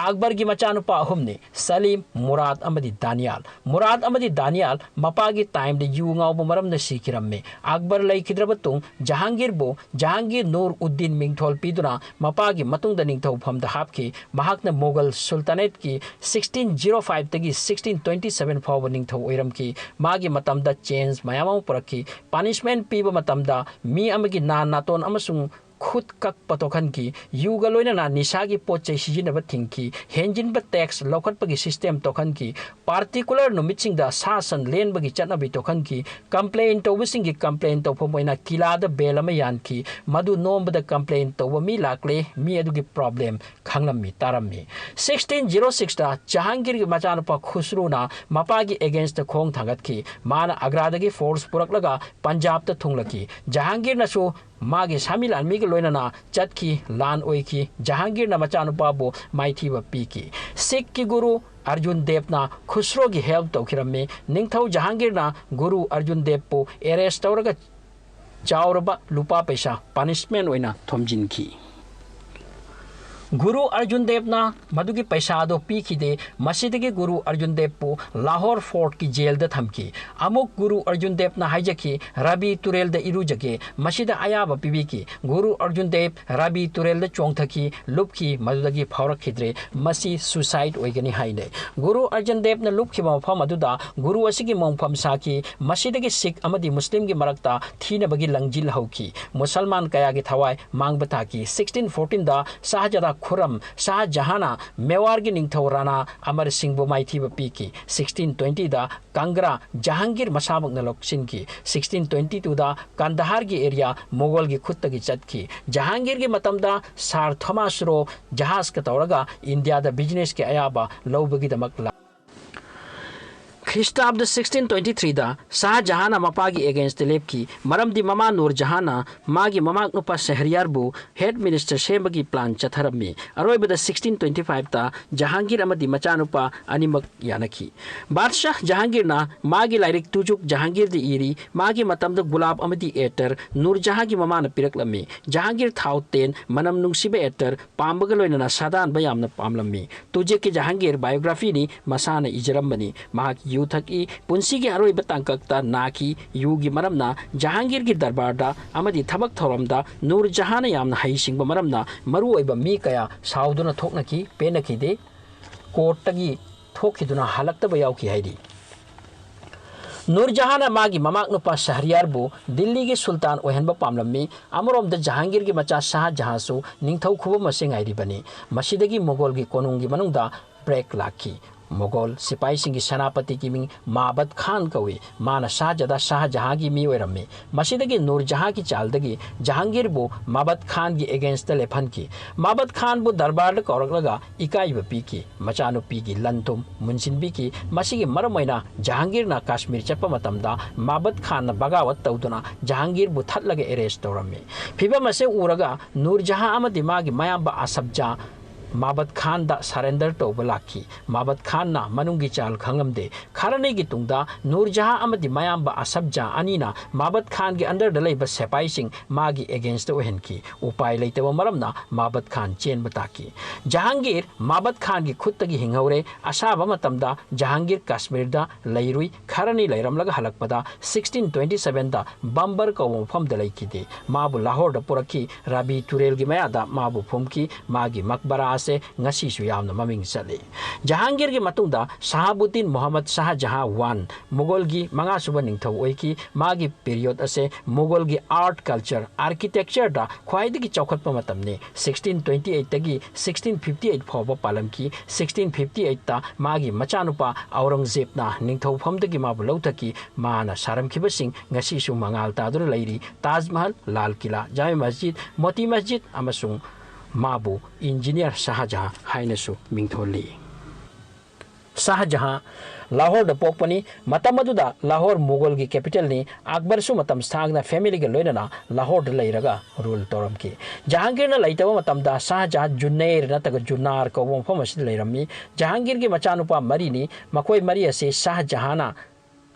ꯑꯛꯕꯔꯒꯤ ꯃꯆꯥꯅꯨꯄꯥ ꯑꯍꯨꯝꯅꯤ, ꯁꯂꯤꯝ, ꯃꯨꯔꯥꯗ ꯑꯃꯗꯤ ꯗꯥꯅꯤꯌꯥꯜ꯫ ꯃꯨꯔꯥꯗ ꯑꯃꯗꯤ ꯗꯥꯅꯤꯌꯥꯜ ꯃꯄꯥꯒꯤ ꯇꯥꯏꯝꯗ ꯌꯨ ꯉꯥꯎꯕ ꯃꯔꯝꯅ ꯁꯤꯈꯤꯔꯝꯃꯤ꯫ ꯑꯛꯕꯔ ꯂꯩꯈꯤꯗ꯭ꯔꯕ ꯇꯨꯡ ꯖꯍꯥꯡꯒꯤꯔꯕꯨ ꯖꯍꯥꯡꯒꯤꯔ ꯅꯨꯔ ꯎꯗꯗꯤꯟ ꯃꯤꯡꯊꯣꯜ ꯄꯤꯗꯨꯅ ꯃꯄꯥꯒꯤ ꯃꯇꯨꯡꯗ ꯅꯤꯡꯊꯧ ꯐꯝꯗ ꯍꯥꯞꯈꯤ꯫ ꯃꯍꯥꯛꯅ ꯃꯣꯒꯜ ꯁꯨꯜꯇꯥꯅꯦꯠꯀꯤ ꯁꯤꯛꯁꯇꯤꯟ ꯖꯤꯔꯣ ꯐꯥꯏꯚꯇꯒꯤ ꯁꯤꯛꯁꯇꯤꯟ ꯇ꯭ꯋꯦꯟꯇꯤ ꯁꯚꯦꯟ ꯐꯥꯎꯕ ꯅꯤꯡꯊꯧ ꯑꯣꯏꯔꯝꯈꯤ꯫ ꯃꯥꯒꯤ ꯃꯇꯝꯗ ꯆꯦꯟꯖ ꯃꯌꯥꯝ ꯑꯃ ꯄꯨꯔꯛꯈꯤ꯫ ꯄꯥꯅꯤꯁꯃꯦꯟ ꯄꯤꯕ ꯃꯇꯝꯗ ꯃꯤ ꯑꯃꯒꯤ ꯅꯥ ꯅꯥꯇꯣꯟ ꯑꯃꯁꯨꯡ ꯈꯨꯠ ꯀꯛꯄ ꯊꯣꯛꯍꯟꯈꯤ꯫ ꯌꯨꯒ ꯂꯣꯏꯅꯅ ꯅꯤꯁꯥꯒꯤ ꯄꯣꯠ ꯆꯩ ꯁꯤꯖꯤꯟꯅꯕ ꯊꯤꯡꯈꯤ꯫ ꯍꯦꯟꯖꯤꯟꯕ ꯇꯦꯛꯁ ꯂꯧꯈꯠꯄꯒꯤ ꯁꯤꯁꯇꯦꯝ ꯊꯣꯛꯍꯟꯈꯤ꯫ ꯄꯥꯔꯇꯤꯀꯨꯂꯔ ꯅꯨꯃꯤꯠꯁꯤꯡꯗ ꯁꯥ ꯁꯟ ꯂꯦꯟꯕꯒꯤ ꯆꯠꯅꯕꯤ ꯊꯣꯛꯍꯟꯈꯤ꯫ ꯀꯝꯄ꯭ꯂꯦꯟ ꯇꯧꯕꯁꯤꯡꯒꯤ ꯀꯝꯄ꯭ꯂꯦꯟ ꯇꯧꯐꯝ ꯑꯣꯏꯅ ꯀꯤꯂꯥꯗ ꯕꯦꯜ ꯑꯃ ꯌꯥꯟꯈꯤ꯫ ꯃꯗꯨ ꯅꯣꯝꯕꯗ ꯀꯝꯄ꯭ꯂꯦꯟ ꯇꯧꯕ ꯃꯤ ꯂꯥꯛꯂꯦ, ꯃꯤ ꯑꯗꯨꯒꯤ ꯄ꯭ꯔꯣꯕ꯭ꯂꯦꯝ ꯈꯪꯂꯝꯃꯤ ꯇꯥꯔꯝꯃꯤ꯫ ꯁꯤꯛꯁꯇꯤꯟ ꯖꯤꯔꯣ ꯁꯤꯛꯁꯇ ꯖꯍꯥꯡꯒꯤꯔꯒꯤ ꯃꯆꯥꯅꯨꯄꯥ ꯈꯨꯁꯔꯨꯅ ꯃꯄꯥꯒꯤ ꯑꯦꯒꯦꯟꯁꯇ ꯈꯣꯡ ꯊꯥꯡꯒꯠꯈꯤ꯫ ꯃꯥꯅ ꯑꯒ꯭ꯔꯥꯗꯒꯤ ꯐꯣꯔꯁ ꯄꯨꯔꯛꯂꯒ ꯄꯟꯖꯥꯕꯇ ꯊꯨꯡꯂꯈꯤ꯫ ꯖꯍꯥꯡꯒꯤꯔꯅꯁꯨ ꯃꯥꯒꯤ ꯁꯥꯃꯤ ꯂꯥꯟꯃꯤꯒ ꯂꯣꯏꯅꯅ ꯆꯠꯈꯤ, ꯂꯥꯟ ꯑꯣꯏꯈꯤ꯫ ꯖꯍꯥꯡꯒꯤꯔꯅ ꯃꯆꯥꯅꯨꯄꯥꯕꯨ ꯃꯥꯏꯊꯤꯕ ꯄꯤꯈꯤ꯫ ꯁꯤꯈꯀꯤ ꯒꯨꯔꯨ ꯑꯔꯖꯨꯟ ꯗꯦꯕꯅ ꯈꯨꯁꯔꯣꯒꯤ help ꯇꯧꯈꯤꯔꯝꯃꯤ꯫ ꯅꯤꯡꯊꯧ ꯖꯍꯥꯡꯒꯤꯔꯅ ꯒꯨꯔꯨ ꯑꯔꯖꯨꯟ ꯗꯦꯕꯄꯨ arrest ꯇꯧꯔꯒ ꯆꯥꯎꯔꯕ ꯂꯨꯄꯥ ꯄꯩꯁꯥ punishment ꯑꯣꯏꯅ ꯊꯣꯝꯖꯤꯟꯈꯤ꯫ ꯒꯨꯔꯨ ꯑꯔꯖꯨꯟ ꯗꯦꯕꯅ ꯃꯗꯨꯒꯤ ꯄꯩꯁꯥ ꯑꯗꯨ ꯄꯤꯈꯤꯗꯦ꯫ ꯃꯁꯤꯗꯒꯤ ꯒꯨꯔꯨ ꯑꯔꯖꯨꯟ ꯗꯦꯕꯄꯨ ꯂꯥꯍꯣꯔ fortꯀꯤ jailꯗ ꯊꯝꯈꯤ꯫ ꯑꯃꯨꯛ ꯒꯨꯔꯨ ꯑꯔꯖꯨꯟ ꯗꯦꯕꯅ ꯍꯥꯏꯖꯈꯤ, "ꯔꯕꯤ ꯇꯨꯔꯦꯜꯗ ꯏꯔꯨꯖꯒꯦ, ꯃꯁꯤꯗ ꯑꯌꯥꯕ ꯄꯤꯕꯤꯈꯤ"꯫ ꯒꯨꯔꯨ ꯑꯔꯖꯨꯟ ꯗꯦꯕ ꯔꯕꯤ ꯇꯨꯔꯦꯜꯗ ꯆꯣꯡꯊꯈꯤ, ꯂꯨꯞꯈꯤ, ꯃꯗꯨꯗꯒꯤ ꯐꯥꯎꯔꯛꯈꯤꯗ꯭ꯔꯦ꯫ ꯃꯁꯤ suicide ꯑꯣꯏꯒꯅꯤ ꯍꯥꯏꯅꯩ꯫ ꯒꯨꯔꯨ ꯑꯔꯖꯨꯟ ꯗꯦꯕꯅ ꯂꯨꯞꯈꯤꯕ ꯃꯐꯝ ꯑꯗꯨꯗ ꯒꯨꯔꯨ ꯑꯁꯤꯒꯤ ꯃꯣꯡꯐꯝ ꯁꯥꯈꯤ꯫ ꯃꯁꯤꯗꯒꯤ ꯁꯤꯈ ꯑꯃꯗꯤ ꯃꯨꯁꯂꯤꯝꯒꯤ ꯃꯔꯛꯇ ꯊꯤꯅꯕꯒꯤ ꯂꯪꯖꯤꯜ ꯍꯧꯈꯤ꯫ ꯃꯨꯁꯜꯃꯥꯟ ꯀꯌꯥꯒꯤ ꯊꯋꯥꯏ ꯃꯥꯡꯕ ꯇꯥꯈꯤ꯫ Sixteen fourteenꯗ ꯁꯥꯍꯖꯥꯗꯥ ꯈꯨꯔꯝ, ꯁꯥꯍ ꯖꯍꯥꯟꯅ ꯃꯦꯋꯥꯔꯒꯤ ꯅꯤꯡꯊꯧ ꯔꯥꯅꯥ ꯑꯃꯔ ꯁꯤꯡꯕꯨ ꯃꯥꯏꯊꯤꯕ ꯄꯤꯈꯤ꯫ Sixteen twentyꯗ ꯀꯪꯒ꯭ꯔꯥ Jahangir ꯃꯁꯥꯃꯛꯅ ꯂꯧꯁꯤꯟꯈꯤ꯫ Sixteen twenty twoꯗ ꯀꯟꯗꯍꯥꯔꯒꯤ area ꯃꯣꯒꯣꯜꯒꯤ ꯈꯨꯠꯇꯒꯤ ꯆꯠꯈꯤ꯫ ꯖꯍꯥꯡꯒꯤꯔꯒꯤ ꯃꯇꯝꯗ ꯁꯥꯔ ꯊꯣꯃꯥꯁ ꯔꯣ ꯖꯍꯥꯖꯀ ꯇꯧꯔꯒ ꯏꯟꯗꯤꯌꯥꯗ businessꯀꯤ ꯑꯌꯥꯕ ꯂꯧꯕꯒꯤꯗꯃꯛ ꯂꯥꯛ-, ꯈ꯭ꯔꯤꯁꯇꯥꯕꯗ sixteen twenty threeꯗ ꯁꯥꯍ ꯖꯍꯥꯟꯅ ꯃꯄꯥꯒꯤ againstꯇ ꯂꯦꯞꯈꯤ, ꯃꯔꯝꯗꯤ ꯃꯃꯥ ꯅꯨꯔ ꯖꯍꯥꯟꯅ ꯃꯥꯒꯤ ꯃꯃꯥꯛ ꯅꯨꯄꯥ ꯁꯍꯔꯤꯌꯥꯔꯕꯨ head minister ꯁꯦꯝꯕꯒꯤ plan ꯆꯠꯊꯔꯝꯃꯤ꯫ ꯑꯔꯣꯏꯕꯗ sixteen twenty fiveꯇ ꯖꯍꯥꯡꯒꯤꯔ ꯑꯃꯗꯤ ꯃꯆꯥꯅꯨꯄꯥ ꯑꯅꯤꯃꯛ ꯌꯥꯅꯈꯤ꯫ ꯕꯥꯗꯁꯥꯍ ꯖꯍꯥꯡꯒꯤꯔꯅ ꯃꯥꯒꯤ ꯂꯥꯏꯔꯤꯛ ꯇꯨꯖꯨꯛ ꯖꯍꯥꯡꯒꯤꯔꯗ ꯏꯔꯤ, ꯃꯥꯒꯤ ꯃꯇꯝꯗ ꯒꯨꯂꯥꯕ ꯑꯃꯗꯤ ꯑꯦꯇꯔ ꯅꯨꯔ ꯖꯍꯥꯡꯒꯤ ꯃꯃꯥꯅ ꯄꯤꯔꯛꯂꯝꯃꯤ꯫ ꯖꯍꯥꯡꯒꯤꯔ ꯊꯥꯎ ꯇꯦꯟ, ꯃꯅꯝ ꯅꯨꯡꯁꯤꯕ ꯑꯦꯇꯔ ꯄꯥꯝꯕꯒ ꯂꯣꯏꯅꯅ ꯁꯥꯗꯥꯟꯕ ꯌꯥꯝꯅ ꯄꯥꯝꯂꯝꯃꯤ꯫ ꯇꯨꯖꯦꯛꯀꯤ ꯖꯍꯥꯡꯒꯤꯔ biographyꯅꯤ, ꯃꯁꯥꯅ ꯏꯖꯔꯝꯕꯅꯤ꯫ ꯃꯍꯥꯛ ꯌꯨ ꯊꯛꯏ, ꯄꯨꯟꯁꯤꯒꯤ ꯑꯔꯣꯏꯕ ꯇꯥꯡꯀꯛꯇ ꯅꯥꯈꯤ꯫ ꯌꯨꯒꯤ ꯃꯔꯝꯅ ꯖꯍꯥꯡꯒꯤꯔꯒꯤ ꯗꯔꯕꯥꯔꯗ ꯑꯃꯗꯤ ꯊꯕꯛ ꯊꯧꯔꯝꯗ ꯅꯨꯔ ꯖꯍꯥꯟꯅ ꯌꯥꯝꯅ ꯍꯩꯁꯤꯡꯕ ꯃꯔꯝꯅ ꯃꯔꯨꯑꯣꯏꯕ ꯃꯤ ꯀꯌꯥ ꯁꯥꯎꯗꯨꯅ ꯊꯣꯛꯅꯈꯤ, ꯄꯦꯟꯅꯈꯤꯗꯦ꯫ Courtꯇꯒꯤ ꯊꯣꯛꯈꯤꯗꯨꯅ ꯍꯜꯂꯛꯇꯕ ꯌꯥꯎꯈꯤ ꯍꯥꯏꯔꯤ꯫ ꯅꯨꯔ ꯖꯍꯥꯟꯅ ꯃꯥꯒꯤ ꯃꯃꯥꯛ ꯅꯨꯄꯥ ꯁꯍꯔꯤꯌꯥꯔꯕꯨ ꯗꯤꯜꯂꯤꯒꯤ ꯁꯨꯜꯇꯥꯟ ꯑꯣꯏꯍꯟꯕ ꯄꯥꯝꯂꯝꯃꯤ꯫ ꯑꯃꯔꯣꯝꯗ ꯖꯍꯥꯡꯒꯤꯔꯒꯤ ꯃꯆꯥ ꯁꯥꯍ ꯖꯍꯥꯟꯁꯨ ꯅꯤꯡꯊꯧ ꯈꯨꯕꯝ ꯑꯁꯤ ꯉꯥꯏꯔꯤꯕꯅꯤ꯫ ꯃꯁꯤꯗꯒꯤ ꯃꯣꯒꯣꯜꯒꯤ ꯀꯣꯅꯨꯡꯒꯤ ꯃꯅꯨꯡꯗ break ꯂꯥꯛꯈꯤ꯫ ꯃꯣꯒꯣꯜ ꯁꯤꯄꯥꯏꯁꯤꯡꯒꯤ ꯁꯦꯅꯥꯄꯇꯤꯒꯤ ꯃꯤꯡ ꯃꯥꯕꯠ ꯈꯥꯟ ꯀꯧꯏ꯫ ꯃꯥꯅ ꯁꯥꯍꯖꯗ ꯁꯥꯍ ꯖꯍꯥꯡꯒꯤ ꯃꯤ ꯑꯣꯏꯔꯝꯃꯤ꯫ ꯃꯁꯤꯗꯒꯤ ꯅꯨꯔ ꯖꯍꯥꯡꯒꯤ ꯆꯥꯜꯗꯒꯤ ꯖꯍꯥꯡꯒꯤꯔꯕꯨ ꯃꯥꯕꯠ ꯈꯥꯟꯒꯤ ꯑꯦꯒꯦꯟꯁꯇ ꯂꯦꯞꯍꯟꯈꯤ꯫ ꯃꯥꯕꯠ ꯈꯥꯟꯕꯨ ꯗꯔꯕꯥꯔꯗ ꯀꯧꯔꯛꯂꯒ ꯏꯀꯥꯏꯕ ꯄꯤꯈꯤ꯫ ꯃꯆꯥꯅꯨꯄꯤꯒꯤ ꯂꯟ ꯊꯨꯝ ꯃꯨꯟꯁꯤꯟꯕꯤꯈꯤ꯫ ꯃꯁꯤꯒꯤ ꯃꯔꯝ ꯑꯣꯏꯅ ꯖꯍꯥꯡꯒꯤꯔꯅ ꯀꯥꯁꯃꯤꯔ ꯆꯠꯄ ꯃꯇꯝꯗ ꯃꯥꯕꯠ ꯈꯥꯟꯅ ꯕꯒꯥꯋꯠ ꯇꯧꯗꯨꯅ ꯖꯍꯥꯡꯒꯤꯔꯕꯨ ꯊꯠꯂꯒ ꯑꯦꯔꯦꯁ ꯇꯧꯔꯝꯃꯤ꯫ ꯐꯤꯚꯝ ꯑꯁꯤ ꯎꯔꯒ ꯅꯨꯔ ꯖꯍꯥ ꯑꯃꯗꯤ ꯃꯥꯒꯤ ꯃꯌꯥꯝꯕ ꯑꯁꯐ ꯖꯍꯥ ꯃꯥꯕꯠ ꯈꯥꯟꯗ ꯁꯔꯦꯟꯗꯔ ꯇꯧꯕ ꯂꯥꯛꯈꯤ꯫ ꯃꯥꯕꯠ ꯈꯥꯟꯅ ꯃꯅꯨꯡꯒꯤ ꯆꯥꯜ ꯈꯪꯂꯝꯗꯦ꯫ ꯈꯔꯅꯤꯒꯤ ꯇꯨꯡꯗ ꯅꯨꯔ ꯖꯍꯥ ꯑꯃꯗꯤ ꯃꯌꯥꯝꯕ ꯑꯁꯐ ꯖꯍꯥ ꯑꯅꯤꯅ ꯃꯥꯕꯠ ꯈꯥꯟꯒꯤ ꯑꯟꯗꯔꯗ ꯂꯩꯕ ꯁꯦꯄꯥꯏꯁꯤꯡ ꯃꯥꯒꯤ ꯑꯦꯒꯦꯟꯁꯇ ꯑꯣꯏꯍꯟꯈꯤ꯫ ꯎꯄꯥꯏ ꯂꯩꯇꯕ ꯃꯔꯝꯅ ꯃꯥꯕꯠ ꯈꯥꯟ ꯆꯦꯟꯕ ꯇꯥꯈꯤ꯫ ꯖꯍꯥꯡꯒꯤꯔ ꯃꯥꯕꯠ ꯈꯥꯟꯒꯤ ꯈꯨꯠꯇꯒꯤ ꯍꯤꯡꯍꯧꯔꯦ꯫ ꯑꯁꯥꯕ ꯃꯇꯝꯗ ꯖꯍꯥꯡꯒꯤꯔ ꯀꯥꯁꯃꯤꯔꯗ ꯂꯩꯔꯨꯏ꯫ ꯈꯔꯅꯤ ꯂꯩꯔꯝꯂꯒ ꯍꯜꯂꯛꯄꯗ ꯁꯤꯛꯁꯇꯤꯟ ꯇ꯭ꯋꯦꯟꯇꯤ ꯁꯚꯦꯟꯗ ꯕꯝꯕꯔ ꯀꯧꯕ ꯃꯐꯝꯗ ꯂꯩꯈꯤꯗꯦ꯫ ꯃꯥꯕꯨ ꯂꯥꯍꯣꯔꯗ ꯄꯨꯔꯛꯈꯤ꯫ ꯔꯥꯕꯤ ꯇꯨꯔꯦꯜꯒꯤ ꯃꯌꯥꯗ ꯃꯥꯕꯨ ꯐꯨꯝꯈꯤ꯫ ꯃꯥꯒꯤ ꯃꯛꯕꯔꯥ ꯑꯁꯦ ꯉꯁꯤꯁꯨ ꯌꯥꯝꯅ ꯃꯃꯤꯡ ꯆꯠꯂꯤ꯫ ꯖꯍꯥꯡꯒꯤꯔꯒꯤ ꯃꯇꯨꯡꯗ ꯁꯍꯥꯕꯨꯗꯤꯟ ꯃꯨꯍꯝꯃꯗ ꯁꯥꯍ ꯖꯍꯥ ꯋꯥꯟ ꯃꯨꯒꯜꯒꯤ ꯃꯉꯥꯁꯨꯕ ꯅꯤꯡꯊꯧ ꯑꯣꯏꯈꯤ꯫ ꯃꯥꯒꯤ ꯄꯤꯔꯤꯌꯣꯗ ꯑꯁꯦ ꯃꯨꯒꯜꯒꯤ ꯑꯥꯔꯠ ꯀꯜꯆꯔ, ꯑꯥꯔꯀꯤꯇꯦꯛꯆꯔꯗ ꯈ꯭ꯋꯥꯏꯗꯒꯤ ꯆꯥꯎꯈꯠꯄ ꯃꯇꯝꯅꯤ꯫ ꯁꯤꯛꯁꯇꯤꯟ ꯇ꯭ꯋꯦꯟꯇꯤ ꯑꯩꯠꯇꯒꯤ ꯁꯤꯛꯁꯇꯤꯟ ꯐꯤꯐꯇꯤ ꯑꯩꯠ ꯐꯥꯎꯕ ꯄꯥꯜꯂꯝꯈꯤ꯫ ꯁꯤꯛꯁꯇꯤꯟ ꯐꯤꯐꯇꯤ ꯑꯩꯠꯇ ꯃꯥꯒꯤ ꯃꯆꯥꯅꯨꯄꯥ ꯑꯧꯔꯪꯖꯦꯕꯅ ꯅꯤꯡꯊꯧꯐꯝꯗꯒꯤ ꯃꯥꯕꯨ ꯂꯧꯊꯈꯤ꯫ ꯃꯥꯅ ꯁꯥꯔꯝꯈꯤꯕꯁꯤꯡ ꯉꯁꯤꯁꯨ ꯃꯉꯥꯜ ꯇꯥꯗꯨꯅ ꯂꯩꯔꯤ꯫ ꯇꯥꯖ ꯃꯍꯜ, ꯂꯥꯜ ꯀꯤꯂꯥ, ꯖꯥꯃꯦ ꯃꯁꯖꯤꯗ, ꯃꯣꯇꯤ ꯃꯁꯖꯤꯗ ꯑꯃꯁꯨꯡ ꯃꯥꯕꯨ ꯏꯟꯖꯤꯅꯤꯌꯔ ꯁꯥꯍ ꯖꯍꯥ ꯍꯥꯏꯅꯁꯨ ꯃꯤꯡꯊꯣꯜꯂꯤ꯫ ꯁꯥꯍ ꯖꯍꯥ ꯂꯥꯍꯣꯔꯗ ꯄꯣꯛꯄꯅꯤ꯫ ꯃꯇꯝ ꯑꯗꯨꯗ ꯂꯥꯍꯣꯔ ꯃꯨꯒꯜꯒꯤ ꯀꯦꯄꯤꯇꯦꯜꯅꯤ꯫ ꯑꯛꯕꯔꯁꯨ ꯃꯇꯝ ꯁꯥꯡꯅ ꯐꯦꯃꯤꯂꯤꯒ ꯂꯣꯏꯅꯅ ꯂꯥꯍꯣꯔꯗ ꯂꯩꯔꯒ ꯔꯨꯜ ꯇꯧꯔꯝꯈꯤ꯫ ꯖꯍꯥꯡꯒꯤꯔꯅ ꯂꯩꯇꯕ ꯃꯇꯝꯗ ꯁꯥꯍ ꯖꯍꯥ ꯖꯨꯅꯩꯔ ꯅꯠꯇ꯭ꯔꯒ ꯖꯨꯅꯥꯔ ꯀꯧꯕ ꯃꯐꯝ ꯑꯁꯤꯗ ꯂꯩꯔꯝꯃꯤ꯫ ꯖꯍꯥꯡꯒꯤꯔꯒꯤ ꯃꯆꯥꯅꯨꯄꯥ ꯃꯔꯤꯅꯤ꯫ ꯃꯈꯣꯏ ꯃꯔꯤ ꯑꯁꯤ ꯁꯥꯍ ꯖꯍꯥꯅ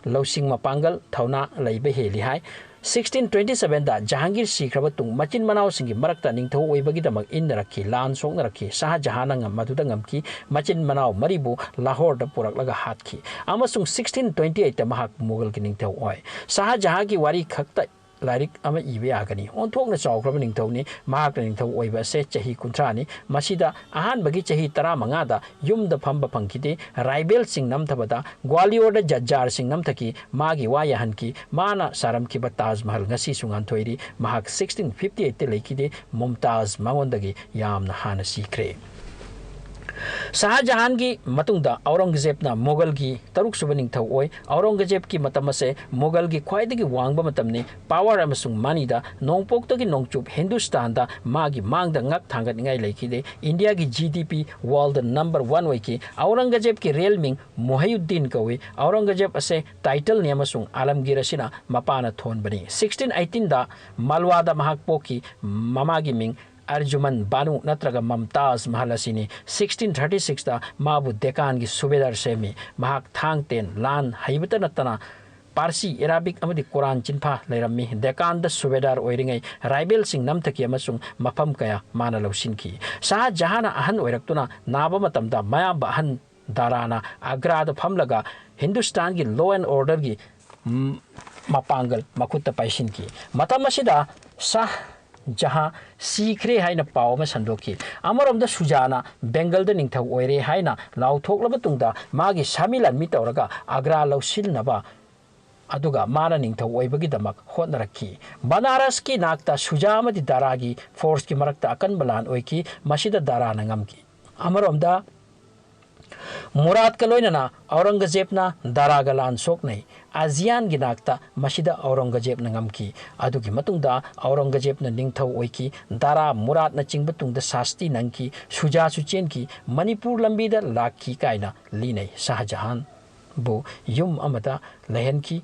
ꯂꯧꯁꯤꯡ ꯃꯄꯥꯡꯒꯜ ꯊꯧꯅꯥ ꯂꯩꯕ ꯍꯦꯜꯂꯤ ꯍꯥꯏ꯫ ꯁꯤꯛꯁꯇꯤꯟ ꯇ꯭ꯋꯦꯟꯇꯤ ꯁꯚꯦꯟꯗ ꯖꯍꯥꯡꯒꯤꯔ ꯁꯤꯈ꯭ꯔꯕ ꯇꯨꯡ ꯃꯆꯤꯟ ꯃꯅꯥꯎꯁꯤꯡꯒꯤ ꯃꯔꯛꯇ ꯅꯤꯡꯊꯧ ꯑꯣꯏꯕꯒꯤꯗꯃꯛ ꯏꯟꯅꯔꯛꯈꯤ꯫ ꯂꯥꯟ ꯁꯣꯛꯅꯔꯛꯈꯤ꯫ ꯁꯥꯍ ꯖꯍꯥꯅ ꯉꯝ-, ꯃꯗꯨꯗ ꯉꯝꯈꯤ꯫ ꯃꯆꯤꯟ ꯃꯅꯥꯎ ꯃꯔꯤꯕꯨ ꯂꯥꯍꯣꯔꯗ ꯄꯨꯔꯛꯂꯒ ꯍꯥꯠꯈꯤ꯫ ꯑꯃꯁꯨꯡ ꯁꯤꯛꯁꯇꯤꯟ ꯇ꯭ꯋꯦꯟꯇꯤ ꯑꯩꯠꯇ ꯃꯍꯥꯛ ꯃꯨꯒꯜꯒꯤ ꯅꯤꯡꯊꯧ ꯑꯣꯏ꯫ ꯁꯥꯍ ꯖꯍꯥꯒꯤ ꯋꯥꯔꯤ ꯈꯛꯇ ꯂꯥꯏꯔꯤꯛ ꯑꯃ ꯏꯕ ꯌꯥꯒꯅꯤ꯫ ꯑꯣꯟꯊꯣꯛꯅ ꯆꯥꯎꯈ꯭ꯔꯕ ꯅꯤꯡꯊꯧꯅꯤ꯫ ꯃꯍꯥꯛꯅ ꯅꯤꯡꯊꯧ ꯑꯣꯏꯕ ꯑꯁꯦ ꯆꯍꯤ ꯀꯨꯟꯊ꯭ꯔꯥꯅꯤ꯫ ꯃꯁꯤꯗ ꯑꯍꯥꯟꯕꯒꯤ ꯆꯍꯤ ꯇꯔꯥꯃꯉꯥꯗ ꯌꯨꯝꯗ ꯐꯝꯕ ꯐꯪꯈꯤꯗꯦ꯫ ꯔꯥꯏꯕꯦꯜꯁꯤꯡ ꯅꯝꯊꯕꯗ ꯒ꯭ꯋꯥꯂꯤꯌꯣꯔꯗ ꯖꯠꯖꯥꯔꯁꯤꯡ ꯅꯝꯊꯈꯤ꯫ ꯃꯥꯒꯤ ꯋꯥ ꯌꯥꯍꯟꯈꯤ꯫ ꯃꯥꯅ ꯁꯥꯔꯝꯈꯤꯕ ꯇꯥꯖ ꯃꯍꯜ ꯉꯁꯤꯁꯨ ꯉꯥꯟꯊꯣꯏꯔꯤ꯫ ꯃꯍꯥꯛ ꯁꯤꯛꯁꯇꯤꯟ ꯐꯤꯐꯇꯤ ꯑꯩꯠꯇ ꯂꯩꯈꯤꯗꯦ꯫ ꯃꯨꯝꯇꯥꯖ ꯃꯉꯣꯟꯗꯒꯤ ꯌꯥꯝꯅ ꯍꯥꯟꯅ ꯁꯤꯈ꯭ꯔꯦ꯫ ꯁꯍꯥ ꯖꯍꯥꯟꯒꯤ ꯃꯇꯨꯡꯗ ꯑꯧꯔꯪꯒꯖꯦꯕꯅ ꯃꯨꯒꯜꯒꯤ ꯇꯔꯨꯛꯁꯨꯕ ꯅꯤꯡꯊꯧ ꯑꯣꯏ꯫ ꯑꯧꯔꯪꯒꯖꯦꯕꯀꯤ ꯃꯇꯝ ꯑꯁꯦ ꯃꯨꯒꯜꯒꯤ ꯈ꯭ꯋꯥꯏꯗꯒꯤ ꯋꯥꯡꯕ ꯃꯇꯝꯅꯤ꯫ Power ꯑꯃꯁꯨꯡ moneyꯗ ꯅꯣꯡꯄꯣꯛꯇꯒꯤ ꯅꯣꯡꯆꯨꯞ ꯍꯤꯟꯗꯨꯁꯇꯥꯟꯗ ꯃꯥꯒꯤ ꯃꯥꯡꯗ ꯉꯛ ꯊꯥꯡꯒꯠꯅꯤꯡꯉꯥꯏ ꯂꯩꯈꯤꯗꯦ꯫ ꯏꯟꯗꯤꯌꯥꯒꯤ G D P worldꯗ number one ꯑꯣꯏꯈꯤ꯫ ꯑꯧꯔꯪꯒꯖꯦꯕꯀꯤ real ꯃꯤꯡ ꯃꯨꯍꯩꯌꯨꯗꯗꯤꯟ ꯀꯧꯏ꯫ ꯑꯧꯔꯪꯒꯖꯦꯕ ꯑꯁꯦ titleꯅꯤ ꯑꯃꯁꯨꯡ ꯑꯥꯂꯝꯒꯤꯔ ꯑꯁꯤꯅ ꯃꯄꯥꯅ ꯊꯣꯟꯕꯅꯤ꯫ Sixteen eighteenꯗ ꯃꯜꯋꯥꯗ ꯃꯍꯥꯛ ꯄꯣꯛꯈꯤ꯫ ꯃꯃꯥꯒꯤ ꯃꯤꯡ ꯑꯔꯖꯨꯃꯟ ꯕꯥꯅꯨ ꯅꯠꯇ꯭ꯔꯒ ꯃꯝꯇꯥꯖ ꯃꯍꯜ ꯑꯁꯤꯅꯤ꯫ Sixteen thirty sixꯇ ꯃꯥꯕꯨ ꯗꯦꯀꯥꯟꯒꯤ ꯁꯨꯕꯦꯗꯥꯔ ꯁꯦꯝꯃꯤ꯫ ꯃꯍꯥꯛ ꯊꯥꯡ ꯇꯦꯟ ꯂꯥꯟ ꯍꯩꯕꯇ ꯅꯠꯇꯅ ꯄꯥꯔꯁꯤ, ꯑꯦꯔꯥꯕꯤꯛ ꯑꯃꯗꯤ ꯀꯨꯔꯥꯟ ꯆꯤꯟꯐꯥ ꯂꯩꯔꯝꯃꯤ꯫ ꯗꯦꯀꯥꯟꯗ ꯁꯨꯕꯦꯗꯥꯔ ꯑꯣꯏꯔꯤꯉꯩ ꯔꯥꯏꯕꯦꯜꯁꯤꯡ ꯅꯝꯊꯈꯤ ꯑꯃꯁꯨꯡ ꯃꯐꯝ ꯀꯌꯥ ꯃꯥꯅ ꯂꯧꯁꯤꯟꯈꯤ꯫ ꯁꯍꯥ ꯖꯍꯥꯟꯅ ꯑꯍꯟ ꯑꯣꯏꯔꯛꯇꯨꯅ ꯅꯥꯕ ꯃꯇꯝꯗ ꯃꯌꯥꯝꯕ ꯑꯍꯟ ꯗꯥꯔꯥꯅ ꯑꯒ꯭ꯔꯥꯗ ꯐꯝꯂꯒ ꯍꯤꯟꯗꯨꯁꯇꯥꯟꯒꯤ law and orderꯒꯤ ꯃꯄꯥꯡꯒꯜ ꯃꯈꯨꯠꯇ ꯄꯥꯏꯁꯤꯟꯈꯤ꯫ ꯃꯇꯝ ꯑꯁꯤꯗ ꯁꯥꯍ ꯖꯍꯥ ꯁꯤꯈ꯭ꯔꯦ ꯍꯥꯏꯅ ꯄꯥꯎ ꯑꯃ ꯁꯟꯗꯣꯛꯈꯤ꯫ ꯑꯃꯔꯣꯝꯗ ꯁꯨꯖꯥꯅ ꯕꯦꯡꯒꯜꯗ ꯅꯤꯡꯊꯧ ꯑꯣꯏꯔꯦ ꯍꯥꯏꯅ ꯂꯥꯎꯊꯣꯛꯂꯕ ꯇꯨꯡꯗ ꯃꯥꯒꯤ ꯁꯥꯃꯤ ꯂꯥꯟꯃꯤ ꯇꯧꯔꯒ ꯑꯒ꯭ꯔꯥ ꯂꯧꯁꯤꯟꯅꯕ ꯑꯗꯨꯒ ꯃꯥꯅ ꯅꯤꯡꯊꯧ ꯑꯣꯏꯕꯒꯤꯗꯃꯛ ꯍꯣꯠꯅꯔꯛꯈꯤ꯫ ꯕꯅꯥꯔꯁꯀꯤ ꯅꯥꯛꯇ ꯁꯨꯖꯥ ꯑꯃꯗꯤ ꯗꯥꯔꯥꯒꯤ forceꯀꯤ ꯃꯔꯛꯇ ꯑꯀꯟꯕ ꯂꯥꯟ ꯑꯣꯏꯈꯤ꯫ ꯃꯁꯤꯗ ꯗꯥꯔꯥꯅ ꯉꯝꯈꯤ꯫ ꯑꯃꯔꯣꯝꯗ ꯃꯨꯔꯥꯗꯀ ꯂꯣꯏꯅꯅ ꯑꯧꯔꯪꯒꯖꯦꯕꯅ ꯗꯥꯔꯥꯒ ꯂꯥꯟ ꯁꯣꯛꯅꯩ꯫ ꯑꯖꯤꯌꯥꯟꯒꯤ ꯅꯥꯛꯇ ꯃꯁꯤꯗ ꯑꯧꯔꯪꯒꯖꯦꯕꯅ ꯉꯝꯈꯤ꯫ ꯑꯗꯨꯒꯤ ꯃꯇꯨꯡꯗ ꯑꯧꯔꯪꯒꯖꯦꯕꯅ ꯅꯤꯡꯊꯧ ꯑꯣꯏꯈꯤ꯫ ꯗꯥꯔꯥ ꯃꯨꯔꯥꯗꯅꯆꯤꯡꯕ ꯇꯨꯡꯗ ꯁꯥꯁꯇꯤ ꯅꯪꯈꯤ꯫ ꯁꯨꯖꯥꯁꯨ ꯆꯦꯟꯈꯤ꯫ ꯃꯅꯤꯄꯨꯔ ꯂꯝꯕꯤꯗ ꯂꯥꯛꯈꯤ ꯀꯥꯏꯅ ꯂꯤꯅꯩ꯫ ꯁꯍꯥ ꯖꯍꯥꯟꯕꯨ ꯌꯨꯝ ꯑꯃꯗ ꯂꯩꯍꯟꯈꯤ꯫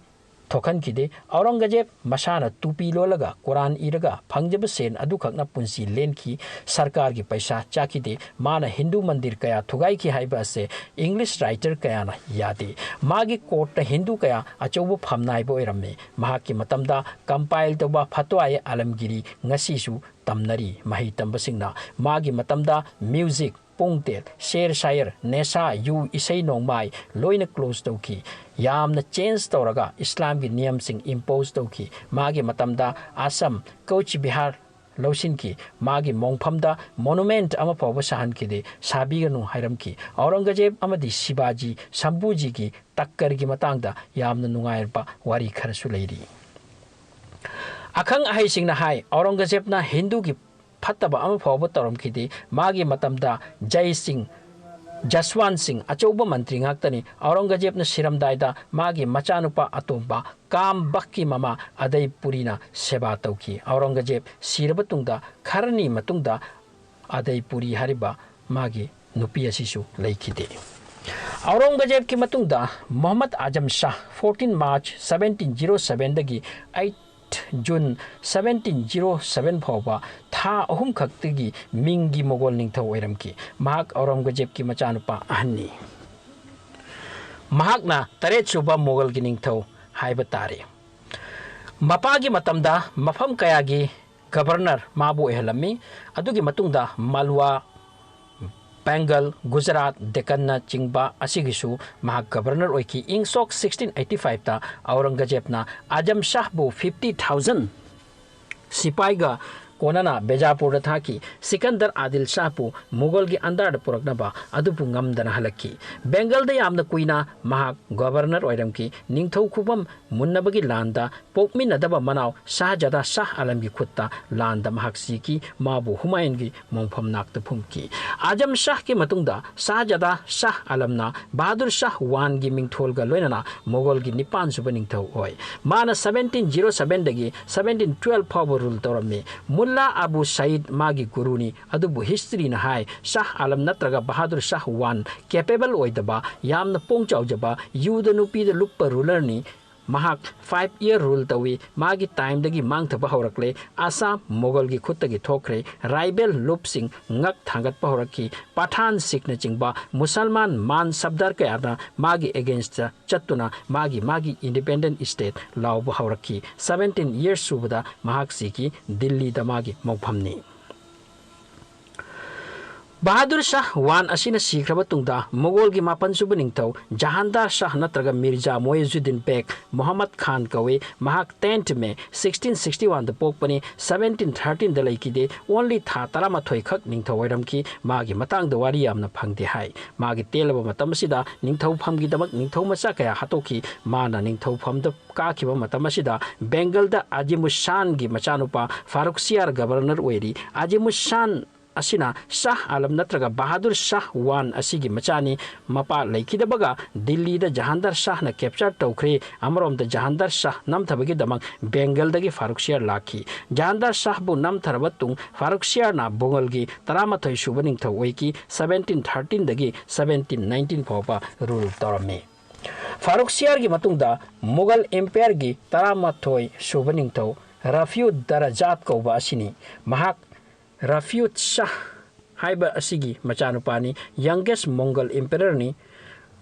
ꯊꯣꯛꯍꯟꯈꯤꯗꯦ꯫ ꯑꯧꯔꯪꯒꯖꯦꯕ ꯃꯁꯥꯅ ꯇꯨꯄꯤ ꯂꯣꯜꯂꯒ ꯀꯨꯔꯥꯟ ꯏꯔꯒ ꯐꯪꯖꯕ ꯁꯦꯟ ꯑꯗꯨꯈꯛꯅ ꯄꯨꯟꯁꯤ ꯂꯦꯟꯈꯤ꯫ ꯁꯔꯀꯥꯔꯒꯤ ꯄꯩꯁꯥ ꯆꯥꯈꯤꯗꯦ꯫ ꯃꯥꯅ ꯍꯤꯟꯗꯨ ꯃꯟꯗꯤꯔ ꯀꯌꯥ ꯊꯨꯒꯥꯏꯈꯤ ꯍꯥꯏꯕ ꯑꯁꯦ English writer ꯀꯌꯥꯅ ꯌꯥꯗꯦ꯫ ꯃꯥꯒꯤ courtꯇ ꯍꯤꯟꯗꯨ ꯀꯌꯥ ꯑꯆꯧꯕ ꯐꯝꯅꯥꯏꯕ ꯑꯣꯏꯔꯝꯃꯤ꯫ ꯃꯍꯥꯛꯀꯤ ꯃꯇꯝꯗ compile ꯇꯧꯕ ꯐꯇꯋꯥꯌꯦ ꯑꯥꯂꯝꯒꯤꯔꯤ ꯉꯁꯤꯁꯨ ꯇꯝꯅꯔꯤ꯫ ꯃꯍꯩ ꯇꯝꯕꯁꯤꯡꯅ ꯃꯥꯒꯤ ꯃꯇꯝꯗ music, ꯄꯨꯡꯇꯦꯜ, ꯁꯦꯔ ꯁꯥꯌꯔ, ꯅꯦꯁꯥ, ꯌꯨ, ꯏꯁꯩ ꯅꯣꯡꯃꯥꯏ ꯂꯣꯏꯅ close ꯇꯧꯈꯤ꯫ ꯌꯥꯝꯅ change ꯇꯧꯔꯒ ꯏꯁꯂꯥꯝꯒꯤ ꯅꯤꯌꯝꯁꯤꯡ impose ꯇꯧꯈꯤ꯫ ꯃꯥꯒꯤ ꯃꯇꯝꯗ ꯑꯁꯝ, ꯀꯧꯆ ꯕꯤꯍꯥꯔ ꯂꯧꯁꯤꯟꯈꯤ꯫ ꯃꯥꯒꯤ ꯃꯣꯡꯐꯝꯗ monument ꯑꯃ ꯐꯥꯎꯕ ꯁꯥꯍꯟꯈꯤꯗꯦ꯫ ꯁꯥꯕꯤꯒꯅꯨ ꯍꯥꯏꯔꯝꯈꯤ꯫ ꯑꯧꯔꯪꯒꯖꯦꯕ ꯑꯃꯗꯤ ꯁꯤꯕꯥꯖꯤ, ꯁꯝꯚꯨꯖꯤꯒꯤ ꯇꯛꯀꯔꯒꯤ ꯃꯇꯥꯡꯗ ꯌꯥꯝꯅ ꯅꯨꯡꯉꯥꯏꯔꯕ ꯋꯥꯔꯤ ꯈꯔꯁꯨ ꯂꯩꯔꯤ꯫ ꯑꯈꯪ ꯑꯍꯩꯁꯤꯡꯅ ꯍꯥꯏ, ꯑꯧꯔꯪꯒꯖꯦꯕꯅ ꯍꯤꯟꯗꯨꯒꯤ ꯐꯠꯇꯕ ꯑꯃ ꯐꯥꯎꯕ ꯇꯧꯔꯝꯈꯤꯗꯦ꯫ ꯃꯥꯒꯤ ꯃꯇꯝꯗ ꯖꯩ ꯁꯤꯡ, ꯖꯁꯋꯥꯟ ꯁꯤꯡ ꯑꯆꯧꯕ ꯃꯟꯇ꯭ꯔꯤ ꯉꯥꯛꯇꯅꯤ꯫ ꯑꯧꯔꯪꯒꯖꯦꯕꯅ ꯁꯤꯔꯝꯗꯥꯏꯗ ꯃꯥꯒꯤ ꯃꯆꯥꯅꯨꯄꯥ ꯑꯇꯣꯝꯕ ꯀꯥꯝ ꯕꯛꯀꯤ ꯃꯃꯥ ꯑꯗꯩꯄꯨꯔꯤꯅ ꯁꯦꯕꯥ ꯇꯧꯈꯤ꯫ ꯑꯧꯔꯪꯒꯖꯦꯕ ꯁꯤꯔꯕ ꯇꯨꯡꯗ ꯈꯔꯅꯤ ꯃꯇꯨꯡꯗ ꯑꯗꯩꯄꯨꯔꯤ ꯍꯥꯏꯔꯤꯕ ꯃꯥꯒꯤ ꯅꯨꯄꯤ ꯑꯁꯤꯁꯨ ꯂꯩꯈꯤꯗꯦ꯫ ꯑꯧꯔꯪꯒꯖꯦꯕꯀꯤ ꯃꯇꯨꯡꯗ ꯃꯨꯍꯝꯃꯗ ꯑꯥꯖꯝ Shah, fourteen March seventeen zero sevenꯗꯒꯤ eight June seventeen zero seven ꯐꯥꯎꯕ ꯊꯥ ꯑꯍꯨꯝ ꯈꯛꯇꯒꯤ ꯃꯤꯡꯒꯤ ꯃꯣꯒꯣꯜ ꯅꯤꯡꯊꯧ ꯑꯣꯏꯔꯝꯈꯤ꯫ ꯃꯍꯥꯛ ꯑꯧꯔꯪꯒꯖꯦꯕꯀꯤ ꯃꯆꯥꯅꯨꯄꯥ ꯑꯍꯟꯅꯤ꯫ ꯃꯍꯥꯛꯅ ꯇꯔꯦꯠꯁꯨꯕ ꯃꯣꯒꯜꯒꯤ ꯅꯤꯡꯊꯧ ꯍꯥꯏꯕ ꯇꯥꯔꯦ꯫ ꯃꯄꯥꯒꯤ ꯃꯇꯝꯗ ꯃꯐꯝ ꯀꯌꯥꯒꯤ ꯒꯕꯔꯅꯔ ꯃꯥꯕꯨ ꯑꯣꯏꯍꯜꯂꯝꯃꯤ꯫ ꯑꯗꯨꯒꯤ ꯃꯇꯨꯡꯗ ꯃꯜꯋꯥ, ꯕꯦꯡꯒꯜ, ꯒꯨꯖꯔꯥꯠ, ꯗꯦꯛꯀꯟꯅꯆꯤꯡꯕ ꯑꯁꯤꯒꯤꯁꯨ ꯃꯍꯥꯛ ꯒꯕꯔꯅꯔ ꯑꯣꯏꯈꯤ꯫ ꯏꯪ ꯁꯣꯛ sixteen eighty fiveꯇ ꯑꯧꯔꯪꯒꯖꯦꯕꯅ ꯑꯥꯖꯝ ꯁꯥꯍꯕꯨ fifty thousand ꯁꯤꯄꯥꯏꯒ ꯀꯣꯟꯅꯅ ꯕꯦꯖꯥꯄꯨꯔꯗ ꯊꯥꯈꯤ꯫ ꯁꯤꯀꯟꯗꯔ ꯑꯥꯗꯤꯜ ꯁꯥꯍꯄꯨ ꯃꯨꯒꯜꯒꯤ ꯑꯟꯗꯔꯗ ꯄꯨꯔꯛꯅꯕ ꯑꯗꯨꯕꯨ ꯉꯝꯗꯅ ꯍꯜꯂꯛꯈꯤ꯫ ꯕꯦꯡꯒꯜꯗ ꯌꯥꯝꯅ ꯀꯨꯏꯅ ꯃꯍꯥꯛ ꯒꯕꯔꯅꯔ ꯑꯣꯏꯔꯝꯈꯤ꯫ ꯅꯤꯡꯊꯧ ꯈꯨꯕꯝ ꯃꯨꯟꯅꯕꯒꯤ ꯂꯥꯟꯗ ꯄꯣꯛꯃꯤꯟꯅꯗꯕ ꯃꯅꯥꯎ ꯁꯥꯍꯖꯥꯗꯥ ꯁꯥꯍ ꯑꯂꯝꯒꯤ ꯈꯨꯠꯇ ꯂꯥꯟꯗ ꯃꯍꯥꯛ ꯁꯤꯈꯤ꯫ ꯃꯥꯕꯨ ꯍꯨꯃꯥꯌꯨꯟꯒꯤ ꯃꯣꯡꯐꯝ ꯅꯥꯛꯇ ꯐꯨꯝꯈꯤ꯫ ꯑꯥꯖꯝ ꯁꯥꯍꯀꯤ ꯃꯇꯨꯡꯗ ꯁꯥꯍꯖꯥꯗꯥ ꯁꯥꯍ ꯑꯂꯝꯅ ꯕꯍꯥꯗꯨꯔ ꯁꯥꯍ ꯋꯥꯟꯒꯤ ꯃꯤꯡꯊꯣꯜꯒ ꯂꯣꯏꯅꯅ ꯃꯣꯒꯜꯒꯤ ꯅꯤꯄꯥꯟꯁꯨꯕ ꯅꯤꯡꯊꯧ ꯑꯣꯏ꯫ ꯃꯥꯅ seventeen zero sevenꯗꯒꯤ seventeen twelve ꯐꯥꯎꯕ ꯔꯨꯜ ꯇꯧꯔꯝꯃꯤ꯫ ꯃꯨꯜꯂꯥ ꯑꯕꯨ ꯁꯌꯤꯗ ꯃꯥꯒꯤ ꯒꯨꯔꯨꯅꯤ, ꯑꯗꯨꯕꯨ ꯍꯤꯁꯇ꯭ꯔꯤꯅ ꯍꯥꯏ ꯁꯥꯍ ꯑꯂꯝ ꯅꯠꯇ꯭ꯔꯒ ꯕꯍꯥꯗꯨꯔ ꯁꯥꯍ ꯋꯥꯟ ꯀꯦꯄꯦꯕꯜ ꯑꯣꯏꯗꯕ, ꯌꯥꯝꯅ ꯄꯣꯡ ꯆꯥꯎꯖꯕ, ꯌꯨꯗ ꯅꯨꯄꯤꯗ ꯂꯨꯞꯄ ꯔꯨꯂꯔꯅꯤ꯫ ꯃꯍꯥꯛ five year ꯔꯨꯜ ꯇꯧꯏ꯫ ꯃꯥꯒꯤ ꯇꯥꯏꯝꯗꯒꯤ ꯃꯥꯡꯊꯕ ꯍꯧꯔꯛꯂꯦ꯫ ꯑꯁꯥꯝ ꯃꯣꯒꯜꯒꯤ ꯈꯨꯠꯇꯒꯤ ꯊꯣꯛꯈ꯭ꯔꯦ꯫ ꯔꯥꯏꯕꯦꯜ ꯂꯨꯞꯁꯤꯡ ꯉꯛ ꯊꯥꯡꯒꯠꯄ ꯍꯧꯔꯛꯈꯤ꯫ ꯄꯊꯥꯟ ꯁꯤꯈꯅꯆꯤꯡꯕ ꯃꯨꯁꯜꯃꯥꯟ ꯃꯥꯟ ꯁꯕꯗꯥꯔ ꯀꯌꯥꯅ ꯃꯥꯒꯤ ꯑꯦꯒꯦꯟꯁꯇ ꯆꯠꯇꯨꯅ ꯃꯥꯒꯤ, ꯃꯥꯒꯤ ꯏꯟꯗꯤꯄꯦꯟꯗꯦꯟ ꯁ꯭ꯇꯦꯠ ꯂꯥꯎꯕ ꯍꯧꯔꯛꯈꯤ꯫ Seventeen years ꯁꯨꯕꯗ ꯃꯍꯥꯛ ꯁꯤꯈꯤ꯫ ꯗꯤꯜꯂꯤꯗ ꯃꯥꯒꯤ ꯃꯣꯡꯐꯝꯅꯤ꯫ ꯕꯍꯥꯗꯨꯔ ꯁꯥꯍ ꯋꯥꯟ ꯑꯁꯤꯅ ꯁꯤꯈ꯭ꯔꯕ ꯇꯨꯡꯗ ꯃꯣꯒꯣꯜꯒꯤ ꯃꯥꯄꯟꯁꯨꯕ ꯅꯤꯡꯊꯧ ꯖꯍꯥꯟꯗꯥꯔ ꯁꯥꯍ ꯅꯠꯇ꯭ꯔꯒ ꯃꯤꯔꯖꯥ ꯃꯣꯌꯦꯖꯨꯗꯤꯟ ꯕꯦꯒ ꯃꯨꯍꯝꯃꯗ ꯈꯥꯟ ꯀꯧꯏ꯫ ꯃꯍꯥꯛ tenth May sixteen sixty oneꯗ ꯄꯣꯛꯄꯅꯤ꯫ Seventeen thirteenꯗ ꯂꯩꯈꯤꯗꯦ꯫ Only ꯊꯥ ꯇꯔꯥꯃꯥꯊꯣꯏ ꯈꯛ ꯅꯤꯡꯊꯧ ꯑꯣꯏꯔꯝꯈꯤ꯫ ꯃꯥꯒꯤ ꯃꯇꯥꯡꯗ ꯋꯥꯔꯤ ꯌꯥꯝꯅ ꯐꯪꯗꯦ ꯍꯥꯏ꯫ ꯃꯥꯒꯤ ꯇꯦꯜꯂꯕ ꯃꯇꯝ ꯑꯁꯤꯗ ꯅꯤꯡꯊꯧꯐꯝꯒꯤꯗꯃꯛ ꯅꯤꯡꯊꯧ ꯃꯆꯥ ꯀꯌꯥ ꯍꯥꯠꯇꯣꯛꯈꯤ꯫ ꯃꯥꯅ ꯅꯤꯡꯊꯧꯐꯝꯗ ꯀꯥꯈꯤꯕ ꯃꯇꯝ ꯑꯁꯤꯗ ꯕꯦꯡꯒꯜꯗ ꯑꯖꯤꯃꯨꯁꯥꯟꯒꯤ ꯃꯆꯥꯅꯨꯄꯥ ꯐꯥꯔꯨꯛꯁꯤꯌꯥꯔ ꯒꯕꯔꯅꯔ ꯑꯣꯏꯔꯤ꯫ ꯑꯖꯤꯃꯨꯁꯥꯟ ꯑꯁꯤꯅ ꯁꯥꯍ ꯑꯥꯂꯝ ꯅꯠꯇ꯭ꯔꯒ ꯕꯍꯥꯗꯨꯔ ꯁꯥꯍ ꯋꯥꯟ ꯑꯁꯤꯒꯤ ꯃꯆꯥꯅꯤ꯫ ꯃꯄꯥ ꯂꯩꯈꯤꯗꯕꯒ ꯗꯤꯜꯂꯤꯗ ꯖꯍꯥꯟꯗꯥꯔ ꯁꯥꯍꯅ ꯀꯦꯞꯆꯔ ꯇꯧꯈ꯭ꯔꯦ꯫ ꯑꯃꯔꯣꯝꯗ ꯖꯍꯥꯟꯗꯥꯔ ꯁꯥꯍ ꯅꯝꯊꯕꯒꯤꯗꯃꯛ ꯕꯦꯡꯒꯜꯗꯒꯤ ꯐꯥꯔꯨꯛ ꯁꯤꯌꯥꯔ ꯂꯥꯛꯈꯤ꯫ ꯖꯍꯥꯟꯗꯥꯔ ꯁꯥꯍꯕꯨ ꯅꯝꯊꯔꯕ ꯇꯨꯡ ꯐꯥꯔꯨꯛ ꯁꯤꯌꯥꯔꯅ ꯃꯨꯒꯜꯒꯤ ꯇꯔꯥꯃꯥꯊꯣꯏ ꯁꯨꯕ ꯅꯤꯡꯊꯧ ꯑꯣꯏꯈꯤ꯫ ꯁꯕꯦꯟꯇꯤꯟ ꯊꯥꯔꯇꯤꯟꯗꯒꯤ ꯁꯕꯦꯟꯇꯤꯟ ꯅꯥꯏꯟꯇꯤꯟ ꯐꯥꯎꯕ ꯔꯨꯜ ꯇꯧꯔꯝꯃꯤ꯫ ꯐꯥꯔꯨꯛ ꯁꯤꯌꯥꯔꯒꯤ ꯃꯇꯨꯡꯗ ꯃꯨꯒꯜ ꯏꯝꯄꯥꯌꯔꯒꯤ ꯇꯔꯥꯃꯥꯊꯣꯏ ꯁꯨꯕ ꯅꯤꯡꯊꯧ ꯔꯐꯤꯌꯨꯗ ꯗꯔꯖꯥꯠ ꯀꯧꯕ ꯑꯁꯤꯅꯤ꯫ ꯃꯍꯥꯛ ꯔꯐꯤꯌꯨꯗ ꯁꯥꯍ ꯍꯥꯏꯕ ꯑꯁꯤꯒꯤ ꯃꯆꯥꯅꯨꯄꯥꯅꯤ꯫ ꯌꯪꯒꯦꯁ ꯃꯣꯡꯒꯜ ꯏꯝꯄꯦꯔꯔꯅꯤ꯫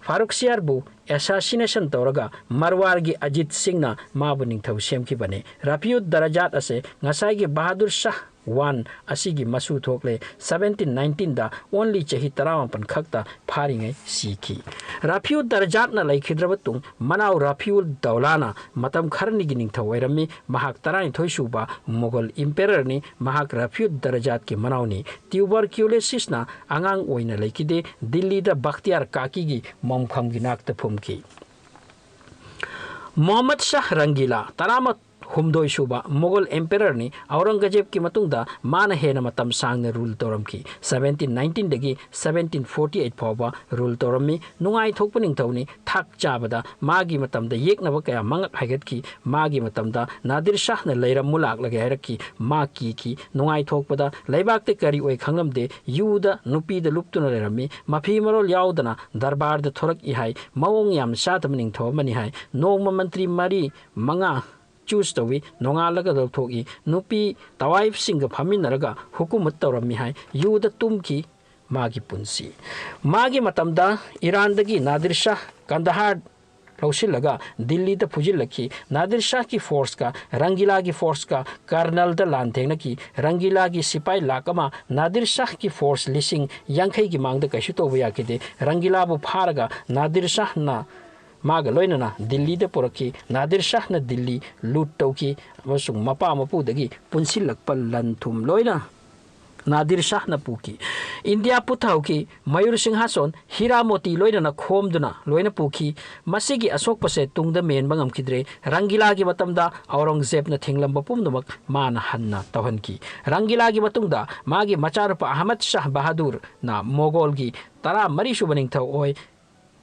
ꯐꯥꯔꯨꯛ ꯁꯤꯌꯥꯔꯕꯨ ꯑꯦꯁꯥꯁꯤꯅꯦꯁꯟ ꯇꯧꯔꯒ ꯃꯔꯋꯥꯔꯒꯤ ꯑꯖꯤꯠ ꯁꯤꯡꯅ ꯃꯥꯕꯨ ꯅꯤꯡꯊꯧ ꯁꯦꯝꯈꯤꯕꯅꯤ꯫ ꯔꯐꯤꯌꯨꯗ ꯗꯔꯖꯥꯠ ꯑꯁꯦ ꯉꯁꯥꯏꯒꯤ ꯕꯍꯥꯗꯨꯔ ꯁꯥꯍ ꯋꯥꯟ ꯑꯁꯤꯒꯤ ꯃꯁꯨ ꯊꯣꯛꯂꯦ꯫ ꯁꯕꯦꯟꯇꯤꯟ ꯅꯥꯏꯟꯇꯤꯟꯗ ꯑꯣꯟꯂꯤ ꯆꯍꯤ ꯇꯔꯥꯃꯥꯄꯟ ꯈꯛꯇ ꯐꯥꯔꯤꯉꯩ ꯁꯤꯈꯤ꯫ ꯔꯐꯤꯌꯨꯗ ꯗꯔꯖꯥꯠꯅ ꯂꯩꯈꯤꯗ꯭ꯔꯕ ꯇꯨꯡ ꯃꯅꯥꯎ ꯔꯐꯤꯌꯨꯜ ꯗꯧꯂꯥꯅ ꯃꯇꯝ ꯈꯔꯅꯤꯒꯤ ꯅꯤꯡꯊꯧ ꯑꯣꯏꯔꯝꯃꯤ꯫ ꯃꯍꯥꯛ ꯇꯔꯥꯅꯤꯊꯣꯏ ꯁꯨꯕ ꯃꯨꯒꯜ ꯏꯝꯄꯦꯔꯔꯅꯤ꯫ ꯃꯍꯥꯛ ꯔꯐꯤꯌꯨꯗ ꯗꯔꯖꯥꯠꯀꯤ ꯃꯅꯥꯎꯅꯤ꯫ ꯇ꯭ꯌꯨꯕꯔꯀ꯭ꯌꯨꯂꯦꯁꯤꯁꯅ ꯑꯉꯥꯡ ꯑꯣꯏꯅ ꯂꯩꯈꯤꯗꯦ꯫ ꯗꯤꯜꯂꯤꯗ ꯕꯈꯇꯤꯌꯥꯔ ꯀꯥꯀꯤꯒꯤ ꯃꯣꯡꯐꯝꯒꯤ ꯅꯥꯛꯇ ꯐꯨꯝꯈꯤ꯫ ꯃꯣꯍꯝꯃꯗ ꯁꯥꯍ ꯔꯪꯒꯤꯂꯥ ꯇꯔꯥꯃꯥꯊꯣꯏ ꯁꯨꯕ ꯃꯨꯒꯜ ꯏꯝꯄꯦꯔꯔꯅꯤ꯫ ꯑꯧꯔꯪꯒꯖꯦꯕꯀꯤ ꯃꯇꯨꯡꯗ ꯃꯥꯅ ꯍꯦꯟꯅ ꯃꯇꯝ ꯁꯥꯡꯅ ꯔꯨꯜ ꯇꯧꯔꯝꯈꯤ꯫ ꯁꯕꯦꯟꯇꯤꯟ ꯅꯥꯏꯟꯇꯤꯟꯗꯒꯤ ꯁꯕꯦꯟꯇꯤꯟ ꯐꯣꯔꯇꯤ ꯑꯩꯠ ꯐꯥꯎꯕ ꯔꯨꯜ ꯇꯧꯔꯝꯃꯤ꯫ ꯅꯨꯡꯉꯥꯏꯊꯣꯛꯄ ꯅꯤꯡꯊꯧꯅꯤ꯫ ꯊꯥꯛ ꯆꯥꯕꯗ ꯃꯥꯒꯤ ꯃꯇꯝꯗ ꯌꯦꯛꯅꯕ ꯀꯌꯥ ꯃꯉꯛ ꯍꯥꯏꯒꯠꯈꯤ꯫ ꯃꯥꯒꯤ ꯃꯇꯝꯗ ꯅꯥꯗꯤꯔ ꯁꯥꯍꯅ ꯂꯩꯔꯝꯃꯨ ꯂꯥꯛꯂꯒꯦ ꯍꯥꯏꯔꯛꯈꯤ꯫ ꯃꯥ ꯀꯤꯈꯤ꯫ ꯅꯨꯡꯉꯥꯏꯊꯣꯛꯄꯗ ꯂꯩꯕꯥꯛꯇ ꯀꯔꯤ ꯑꯣꯏ ꯈꯪꯂꯝꯗꯦ꯫ ꯌꯨꯗ ꯅꯨꯄꯤꯗ ꯂꯨꯞꯇꯨꯅ ꯂꯩꯔꯝꯃꯤ꯫ ꯃꯐꯤ ꯃꯔꯣꯜ ꯌꯥꯎꯗꯅ ꯗꯔꯕꯥꯔꯗ ꯊꯣꯔꯛꯏ ꯍꯥꯏ꯫ ꯃꯑꯣꯡ ꯌꯥꯝ ꯆꯥꯗꯕ ꯅꯤꯡꯊꯧ ꯑꯃꯅꯤ ꯍꯥꯏ꯫ ꯅꯣꯡꯃ ꯃꯟꯇ꯭ꯔꯤ ꯃꯔꯤ ꯃꯉꯥ ꯆꯨꯁ ꯇꯧꯏ꯫ ꯅꯣꯡꯉꯥꯜꯂꯒ ꯂꯧꯊꯣꯛꯏ꯫ ꯅꯨꯄꯤ ꯇꯋꯥꯏꯐꯁꯤꯡꯒ ꯐꯝꯃꯤꯟꯅꯔꯒ ꯍꯨꯀꯨꯃꯠ ꯇꯧꯔꯝꯃꯤ ꯍꯥꯏ꯫ ꯌꯨꯗ ꯇꯨꯝꯈꯤ꯫ ꯃꯥꯒꯤ ꯄꯨꯟꯁꯤ꯫ ꯃꯥꯒꯤ ꯃꯇꯝꯗ ꯏꯔꯥꯟꯗꯒꯤ ꯅꯥꯗꯤꯔ ꯁꯥꯍ ꯀꯟꯗꯍꯥꯔ ꯂꯧꯁꯤꯜꯂꯒ ꯗꯤꯜꯂꯤꯗ ꯐꯨꯖꯤꯜꯂꯛꯈꯤ꯫ ꯅꯥꯗꯤꯔ ꯁꯥꯍꯀꯤ ꯐꯣꯔꯁꯀ ꯔꯪꯒꯤꯂꯥꯒꯤ ꯐꯣꯔꯁꯀ ꯀꯔꯅꯜꯗ ꯂꯥꯟ ꯊꯦꯡꯅꯈꯤ꯫ ꯔꯪꯒꯤꯂꯥꯒꯤ ꯁꯤꯄꯥꯏ ꯂꯥꯛ ꯑꯃ ꯅꯥꯗꯤꯔ ꯁꯥꯍꯀꯤ ꯐꯣꯔꯁ ꯂꯤꯁꯤꯡ ꯌꯥꯡꯈꯩꯒꯤ ꯃꯥꯡꯗ ꯀꯩꯁꯨ ꯇꯧꯕ ꯌꯥꯈꯤꯗꯦ꯫ ꯔꯪꯒꯤꯂꯥꯕꯨ ꯐꯥꯔꯒ ꯅꯥꯗꯤꯔ ꯁꯥꯍꯅ ꯃꯥꯒ ꯂꯣꯏꯅꯅ ꯗꯤꯜꯂꯤꯗ ꯄꯨꯔꯛꯈꯤ꯫ ꯅꯥꯗꯤꯔ ꯁꯥꯍꯅ ꯗꯤꯜꯂꯤ ꯂꯨꯠ ꯇꯧꯈꯤ ꯑꯃꯁꯨꯡ ꯃꯄꯥ ꯃꯄꯨꯗꯒꯤ ꯄꯨꯟꯁꯤꯜꯂꯛꯄ ꯂꯟ ꯊꯨꯝ ꯂꯣꯏꯅ ꯅꯥꯗꯤꯔ ꯁꯥꯍꯅ ꯄꯨꯈꯤ꯫ ꯏꯟꯗꯤꯌꯥ ꯄꯨꯊꯍꯧꯈꯤ꯫ ꯃꯌꯨꯔ ꯁꯤꯡꯍꯥꯁꯣꯟ, ꯍꯤꯔꯥ ꯃꯣꯇꯤ ꯂꯣꯏꯅꯅ ꯈꯣꯝꯗꯨꯅ ꯂꯣꯏꯅ ꯄꯨꯈꯤ꯫ ꯃꯁꯤꯒꯤ ꯑꯁꯣꯛꯄꯁꯦ ꯇꯨꯡꯗ ꯃꯦꯟꯕ ꯉꯝꯈꯤꯗ꯭ꯔꯦ꯫ ꯔꯪꯒꯤꯂꯥꯒꯤ ꯃꯇꯝꯗ ꯑꯧꯔꯪꯒꯖꯦꯕꯅ ꯊꯤꯡꯂꯝꯕ ꯄꯨꯝꯅꯃꯛ ꯃꯥꯅ ꯍꯟꯅ ꯇꯧꯍꯟꯈꯤ꯫ ꯔꯪꯒꯤꯂꯥꯒꯤ ꯃꯇꯨꯡꯗ ꯃꯥꯒꯤ ꯃꯆꯥꯅꯨꯄꯥ ꯑꯍꯃꯗ ꯁꯥꯍ ꯕꯍꯥꯗꯨꯔꯅ ꯃꯣꯒꯣꯜꯒꯤ ꯇꯔꯥꯃꯔꯤ ꯁꯨꯕ ꯅꯤꯡꯊꯧ ꯑꯣꯏ꯫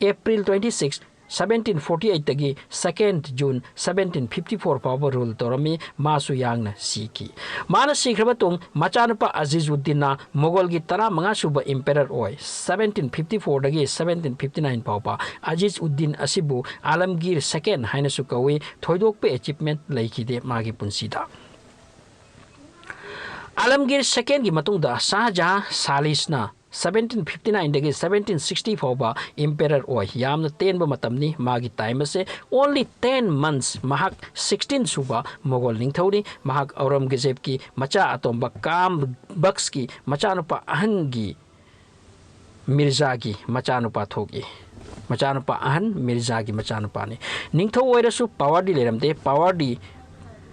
April twenty six, seventeen forty eight ꯇꯒꯤ second June seventeen fifty four ꯐꯥꯎꯕ rule ꯇꯧꯔꯝꯃꯤ꯫ ꯃꯥꯁꯨ ꯌꯥꯡꯅ ꯁꯤꯈꯤ꯫ ꯃꯥꯅ ꯁꯤꯈ꯭ꯔꯕ ꯇꯨꯡ ꯃꯆꯥꯅꯨꯄꯥ ꯑꯖꯤꯖ ꯎꯗꯗꯤꯟꯅ ꯃꯣꯒꯣꯜꯒꯤ ꯇꯔꯥꯃꯉꯥ ꯁꯨꯕ emperor ꯑꯣꯏ꯫ Seventeen fifty four ꯗꯒꯤ seventeen fifty nine ꯐꯥꯎꯕ ꯑꯖꯤꯖ ꯎꯗꯗꯤꯟ ꯑꯁꯤꯕꯨ ꯑꯥꯂꯝꯒꯤꯔ second ꯍꯥꯏꯅꯁꯨ ꯀꯧꯏ꯫ ꯊꯣꯏꯗꯣꯛꯄ achievement ꯂꯩꯈꯤꯗꯦ ꯃꯥꯒꯤ ꯄꯨꯟꯁꯤꯗ꯫ ꯑꯥꯂꯝꯒꯤꯔ second ꯒꯤ ꯃꯇꯨꯡꯗ Shah Jah ꯁꯥꯂꯤꯁꯅ seventeen fifty nine ꯗꯒꯤ seventeen sixty ꯐꯥꯎꯕ emperor ꯑꯣꯏ꯫ ꯌꯥꯝꯅ ꯇꯦꯟꯕ ꯃꯇꯝꯅꯤ ꯃꯥꯒꯤ time ꯑꯁꯦ, only ten months꯫ ꯃꯍꯥꯛ sixteen ꯁꯨꯕ ꯃꯣꯒꯣꯜ ꯅꯤꯡꯊꯧꯅꯤ꯫ ꯃꯍꯥꯛ ꯑꯧꯔꯪꯒꯖꯦꯕꯀꯤ ꯃꯆꯥ ꯑꯇꯣꯝꯕ ꯀꯥꯝ ꯕꯛꯁꯀꯤ ꯃꯆꯥꯅꯨꯄꯥ ꯑꯍꯟꯒꯤ ꯃꯤꯔꯖꯥꯒꯤ ꯃꯆꯥꯅꯨꯄꯥ ꯊꯣꯛꯏ꯫ ꯃꯆꯥꯅꯨꯄꯥ ꯑꯍꯟ ꯃꯤꯔꯖꯥꯒꯤ ꯃꯆꯥꯅꯨꯄꯥꯅꯤ꯫ ꯅꯤꯡꯊꯧ ꯑꯣꯏꯔꯁꯨ power ꯗꯤ ꯂꯩꯔꯝꯗꯦ꯫ Power ꯗꯤ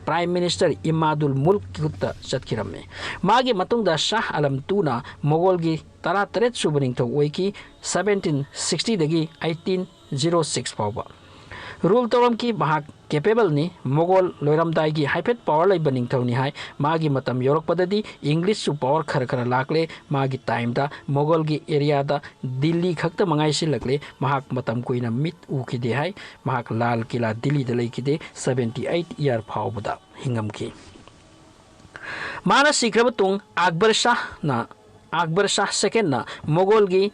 Prime Minister ꯏꯃꯥꯗꯨꯜ ꯃꯨꯜꯛꯀꯤ ꯈꯨꯠꯇ ꯆꯠꯈꯤꯔꯝꯃꯤ꯫ ꯃꯥꯒꯤ ꯃꯇꯨꯡꯗ ꯁꯥꯍ ꯑꯥꯂꯝ two ꯅ ꯃꯣꯒꯣꯜꯒꯤ ꯇꯔꯥꯇꯔꯦꯠ ꯁꯨꯕ ꯅꯤꯡꯊꯧ ꯑꯣꯏꯈꯤ꯫ Seventeen sixty ꯗꯒꯤ eighteen zero six ꯐꯥꯎꯕ rule ꯇꯧꯔꯝꯈꯤ꯫ ꯃꯍꯥꯛ capable ꯅꯤ꯫ ꯃꯣꯒꯣꯜ ꯂꯣꯏꯔꯝꯗꯥꯏꯒꯤ ꯍꯥꯏꯐꯦꯠ power ꯂꯩꯕ ꯅꯤꯡꯊꯧꯅꯤ ꯍꯥꯏ꯫ ꯃꯥꯒꯤ ꯃꯇꯝ ꯌꯧꯔꯛꯄꯗꯗꯤ English ꯁꯨ power ꯈꯔ ꯈꯔ ꯂꯥꯛꯂꯦ꯫ ꯃꯥꯒꯤ time ꯗ ꯃꯣꯒꯣꯜꯒꯤ area ꯗ ꯗꯤꯜꯂꯤ ꯈꯛꯇ ꯃꯉꯥꯏ ꯁꯤꯜꯂꯛꯂꯦ꯫ ꯃꯍꯥꯛ ꯃꯇꯝ ꯀꯨꯏꯅ ꯃꯤꯠ ꯎꯈꯤꯗꯦ ꯍꯥꯏ꯫ ꯃꯍꯥꯛ ꯂꯥꯜ ꯀꯤꯂꯥ ꯗꯤꯜꯂꯤꯗ ꯂꯩꯈꯤꯗꯦ꯫ Seventy eight year ꯐꯥꯎꯕꯗ ꯍꯤꯡꯉꯝꯈꯤ꯫ ꯃꯥꯅ ꯁꯤꯈ꯭ꯔꯕ ꯇꯨꯡ ꯑꯛꯕꯔ ꯁꯥꯍꯅ, ꯑꯛꯕꯔ ꯁꯥꯍ second ꯅ ꯃꯣꯒꯣꯜꯒꯤ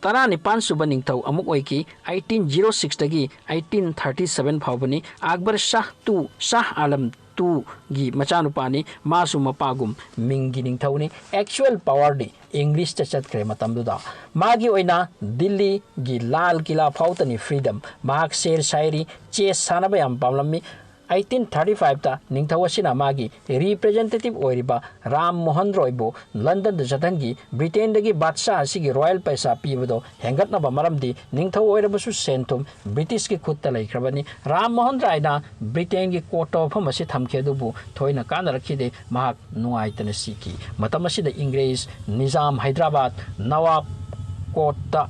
ꯇꯔꯥꯅꯤꯄꯥꯟ ꯁꯨꯕ ꯅꯤꯡꯊꯧ ꯑꯃꯨꯛ ꯑꯣꯏꯈꯤ꯫ Eighteen zero six ꯇꯒꯤ eighteen thirty seven ꯐꯥꯎꯕꯅꯤ꯫ Akbar Shah two, Shah Alam two ꯒꯤ ꯃꯆꯥꯅꯨꯄꯥꯅꯤ꯫ ꯃꯥꯁꯨ ꯃꯄꯥꯒꯨꯝ ꯃꯤꯡꯒꯤ ꯅꯤꯡꯊꯧꯅꯤ꯫ Actual power ꯗꯤ English ꯇ ꯆꯠꯈ꯭ꯔꯦ ꯃꯇꯝꯗꯨꯗ꯫ ꯃꯥꯒꯤ ꯑꯣꯏꯅ ꯗꯤꯜꯂꯤꯒꯤ ꯂꯥꯜ ꯀꯤꯂꯥ ꯐꯥꯎꯇꯅꯤ freedom꯫ ꯃꯍꯥꯛ ꯁꯦꯔ ꯁꯥꯏꯔꯤ, chess ꯁꯥꯟꯅꯕ ꯌꯥꯝ ꯄꯥꯝꯂꯝꯃꯤ꯫ ꯑꯩꯠꯇꯤꯟ ꯊꯥꯔꯇꯤ ꯐꯥꯏꯚꯇ ꯅꯤꯡꯊꯧ ꯑꯁꯤꯅ ꯃꯥꯒꯤ ꯔꯤꯄ꯭ꯔꯖꯦꯟꯇꯦꯇꯤꯚ ꯑꯣꯏꯔꯤꯕ ꯔꯥꯝ ꯃꯣꯍꯟ ꯔꯣꯏꯕꯨ ꯂꯟꯗꯟꯗ ꯆꯠꯍꯟꯈꯤ꯫ ꯕ꯭ꯔꯤꯇꯦꯟꯗꯒꯤ ꯕꯥꯗꯁꯥꯍ ꯑꯁꯤꯒꯤ ꯔꯣꯌꯦꯜ ꯄꯩꯁꯥ ꯄꯤꯕꯗꯣ ꯍꯦꯟꯒꯠꯅꯕ ꯃꯔꯝꯗꯤ ꯅꯤꯡꯊꯧ ꯑꯣꯏꯔꯕꯁꯨ ꯁꯦꯟ ꯊꯨꯝ ꯕ꯭ꯔꯤꯇꯤꯁꯀꯤ ꯈꯨꯠꯇ ꯂꯩꯈ꯭ꯔꯕꯅꯤ꯫ ꯔꯥꯝ ꯃꯣꯍꯟ ꯔꯥꯏꯅ ꯕ꯭ꯔꯤꯇꯦꯟꯒꯤ ꯀꯣꯔꯠꯇ ꯋꯥꯐꯝ ꯑꯁꯤ ꯊꯝꯈꯤ, ꯑꯗꯨꯕꯨ ꯊꯣꯏꯅ ꯀꯥꯟꯅꯔꯛꯈꯤꯗꯦ꯫ ꯃꯍꯥꯛ ꯅꯨꯡꯉꯥꯏꯇꯅ ꯁꯤꯈꯤ꯫ ꯃꯇꯝ ꯑꯁꯤꯗ ꯏꯪꯒ꯭ꯔꯦꯖ ꯅꯤꯖꯥꯝ ꯍꯥꯏꯗ꯭ꯔꯕꯥꯗ ꯅꯋꯥꯕ ꯀꯣꯔꯠꯇ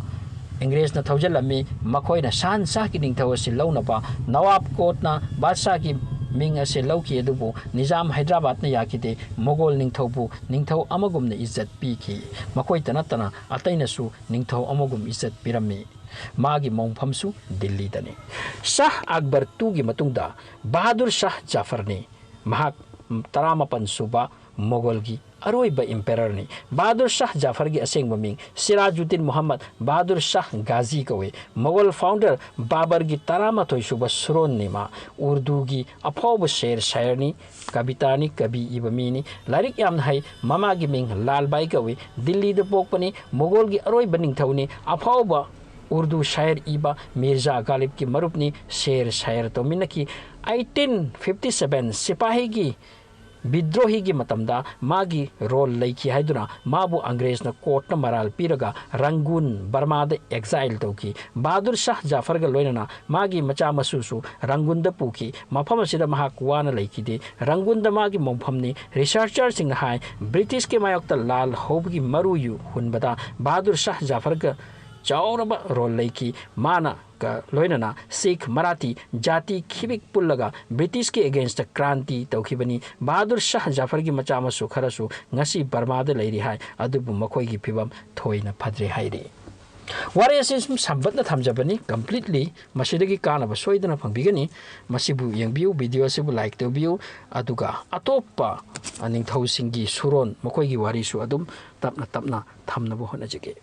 ꯏꯪꯒ꯭ꯔꯦꯖꯅ ꯊꯧꯖꯤꯜꯂꯝꯃꯤ꯫ ꯃꯈꯣꯏꯅ ꯁꯍꯟ ꯁꯥꯍꯒꯤ ꯅꯤꯡꯊꯧ ꯑꯁꯤ ꯂꯧꯅꯕ ꯅꯋꯥꯕ ꯀꯣꯔꯠꯅ ꯕꯥꯗꯁꯥꯍꯒꯤ ꯃꯤꯡ ꯑꯁꯤ ꯂꯧꯈꯤ, ꯑꯗꯨꯕꯨ ꯅꯤꯖꯥꯝ ꯍꯥꯏꯗ꯭ꯔꯕꯥꯗꯅ ꯌꯥꯈꯤꯗꯦ꯫ ꯃꯣꯒꯣꯜ ꯅꯤꯡꯊꯧꯕꯨ ꯅꯤꯡꯊꯧ ꯑꯃꯒꯨꯝꯅ ꯏꯖꯠ ꯄꯤꯈꯤ꯫ ꯃꯈꯣꯏꯇ ꯅꯠꯇꯅ ꯑꯇꯩꯅꯁꯨ ꯅꯤꯡꯊꯧ ꯑꯃꯒꯨꯝ ꯏꯖꯠ ꯄꯤꯔꯝꯃꯤ꯫ ꯃꯥꯒꯤ ꯃꯣꯡꯐꯝꯁꯨ ꯗꯤꯜꯂꯤꯗꯅꯤ꯫ ꯁꯥꯍ ꯑꯛꯕꯔ ꯇꯨꯒꯤ ꯃꯇꯨꯡꯗ ꯕꯍꯥꯗꯨꯔ ꯁꯥꯍ ꯖꯥꯐꯔꯅꯤ꯫ ꯃꯍꯥꯛ ꯇꯔꯥꯃꯥꯄꯟ ꯁꯨꯕ ꯃꯣꯒꯣꯜꯒꯤ ꯑꯔꯣꯏꯕ ꯏꯝꯄꯦꯔꯔꯅꯤ꯫ ꯕꯍꯥꯗꯨꯔ ꯁꯥꯍ ꯖꯥꯐꯔꯒꯤ ꯑꯁꯦꯡꯕ ꯃꯤꯡ ꯁꯤꯔꯥꯖꯨꯗꯤꯟ ꯃꯨꯍꯝꯃꯗ ꯕꯍꯥꯗꯨꯔ ꯁꯥꯍ ꯒꯥꯖꯤ ꯀꯧꯏ꯫ ꯃꯣꯒꯣꯜ ꯐꯥꯎꯟꯗꯔ ꯕꯥꯕꯔꯒꯤ ꯇꯔꯥꯃꯥꯊꯣꯏ ꯁꯨꯕ ꯁꯨꯔꯣꯟꯅꯤ꯫ ꯃꯥ ꯎꯔꯗꯨꯒꯤ ꯑꯐꯥꯎꯕ ꯁꯦꯔ ꯁꯥꯌꯔꯅꯤ, ꯀꯕꯤꯇꯥꯅꯤ, ꯀꯕꯤ ꯏꯕ ꯃꯤꯅꯤ꯫ ꯂꯥꯏꯔꯤꯛ ꯌꯥꯝꯅ ꯍꯩ꯫ ꯃꯃꯥꯒꯤ ꯃꯤꯡ ꯂꯥꯜꯕꯥꯏ ꯀꯧꯏ꯫ ꯗꯤꯜꯂꯤꯗ ꯄꯣꯛꯄꯅꯤ꯫ ꯃꯣꯒꯣꯜꯒꯤ ꯑꯔꯣꯏꯕ ꯅꯤꯡꯊꯧꯅꯤ꯫ ꯑꯐꯥꯎꯕ ꯎꯔꯗꯨ ꯁꯥꯌꯔ ꯏꯕ ꯃꯤꯔꯖꯥ ꯒꯥꯂꯤꯕꯀꯤ ꯃꯔꯨꯞꯅꯤ꯫ ꯁꯦꯔ ꯁꯥꯌꯔ ꯇꯧꯃꯤꯟꯅꯈꯤ꯫ ꯑꯩꯠꯇꯤꯟ ꯐꯤꯐꯇꯤ ꯁꯚꯦꯟ ꯁꯤꯄꯥꯍꯤꯒꯤ ꯕꯤꯗ꯭ꯔꯣꯍꯤꯒꯤ ꯃꯇꯝꯗ ꯃꯥꯒꯤ ꯔꯣꯜ ꯂꯩꯈꯤ ꯍꯥꯏꯗꯨꯅ ꯃꯥꯕꯨ ꯑꯪꯒ꯭ꯔꯦꯖꯅ ꯀꯣꯔꯠꯅ ꯃꯔꯥꯜ ꯄꯤꯔꯒ ꯔꯪꯒꯨꯟ, ꯕꯔꯃꯥꯗ ꯑꯦꯛꯖꯥꯏꯜ ꯇꯧꯈꯤ꯫ ꯕꯍꯥꯗꯨꯔ ꯁꯥꯍ ꯖꯥꯐꯔꯒ ꯂꯣꯏꯅꯅ ꯃꯥꯒꯤ ꯃꯆꯥ ꯃꯁꯨꯁꯨ ꯔꯪꯒꯨꯟꯗ ꯄꯨꯈꯤ꯫ ꯃꯐꯝ ꯑꯁꯤꯗ ꯃꯍꯥꯛ ꯋꯥꯅ ꯂꯩꯈꯤꯗꯦ꯫ ꯔꯪꯒꯨꯟꯗ ꯃꯥꯒꯤ ꯃꯣꯡꯐꯝꯅꯤ꯫ ꯔꯤꯁꯔꯆꯔꯁꯤꯡꯅ ꯍꯥꯏ, ꯕ꯭ꯔꯤꯇꯤꯁꯀꯤ ꯃꯥꯌꯣꯛꯇ ꯂꯥꯜ ꯍꯧꯕꯒꯤ ꯃꯔꯨ ꯍꯨꯟꯕꯗ ꯕꯍꯥꯗꯨꯔ ꯁꯥꯍ ꯖꯥꯐꯔꯒ ꯆꯥꯎꯔꯕ ꯔꯣꯜ ꯂꯩꯈꯤ꯫ ꯃꯥꯅ ꯀ ꯂꯣꯏꯅꯅ ꯁꯤꯈ, ꯃꯔꯥꯊꯤ, ꯖꯥꯇꯤ ꯈꯤꯕꯤꯛ ꯄꯨꯜꯂꯒ ꯕ꯭ꯔꯤꯇꯤꯁꯀꯤ ꯑꯦꯒꯦꯟꯁꯇ ꯀ꯭ꯔꯥꯟꯇꯤ ꯇꯧꯈꯤꯕꯅꯤ꯫ ꯕꯍꯥꯗꯨꯔ ꯁꯥꯍ ꯖꯥꯐꯔꯒꯤ ꯃꯆꯥ ꯃꯁꯨ ꯈꯔꯁꯨ ꯉꯁꯤ ꯕꯔꯃꯥꯗ ꯂꯩꯔꯤ ꯍꯥꯏ, ꯑꯗꯨꯕꯨ ꯃꯈꯣꯏꯒꯤ ꯐꯤꯕꯝ ꯊꯣꯏꯅ ꯐꯗ꯭ꯔꯦ ꯍꯥꯏꯔꯤ꯫ ꯋꯥꯔꯤ ꯑꯁꯤ ꯁꯨꯝ ꯁꯝꯕꯠꯅ ꯊꯝꯖꯕꯅꯤ, ꯀꯝꯄ꯭ꯂꯤꯠꯂꯤ ꯃꯁꯤꯗꯒꯤ ꯀꯥꯟꯅꯕ ꯁꯣꯏꯗꯅ ꯐꯪꯕꯤꯒꯅꯤ꯫ ꯃꯁꯤꯕꯨ ꯌꯦꯡꯕꯤꯌꯨ, ꯚꯤꯗꯤꯑꯣ ꯑꯁꯤꯕꯨ ꯂꯥꯏꯛ ꯇꯧꯕꯤꯌꯨ, ꯑꯗꯨꯒ ꯑꯇꯣꯞꯄ ꯅꯤꯡꯊꯧꯁꯤꯡꯒꯤ ꯁꯨꯔꯣꯟ, ꯃꯈꯣꯏꯒꯤ ꯋꯥꯔꯤꯁꯨ ꯑꯗꯨꯝ ꯇꯞꯅ ꯇꯞꯅ ꯊꯝꯅꯕ ꯍꯣꯠꯅꯖꯒꯦ꯫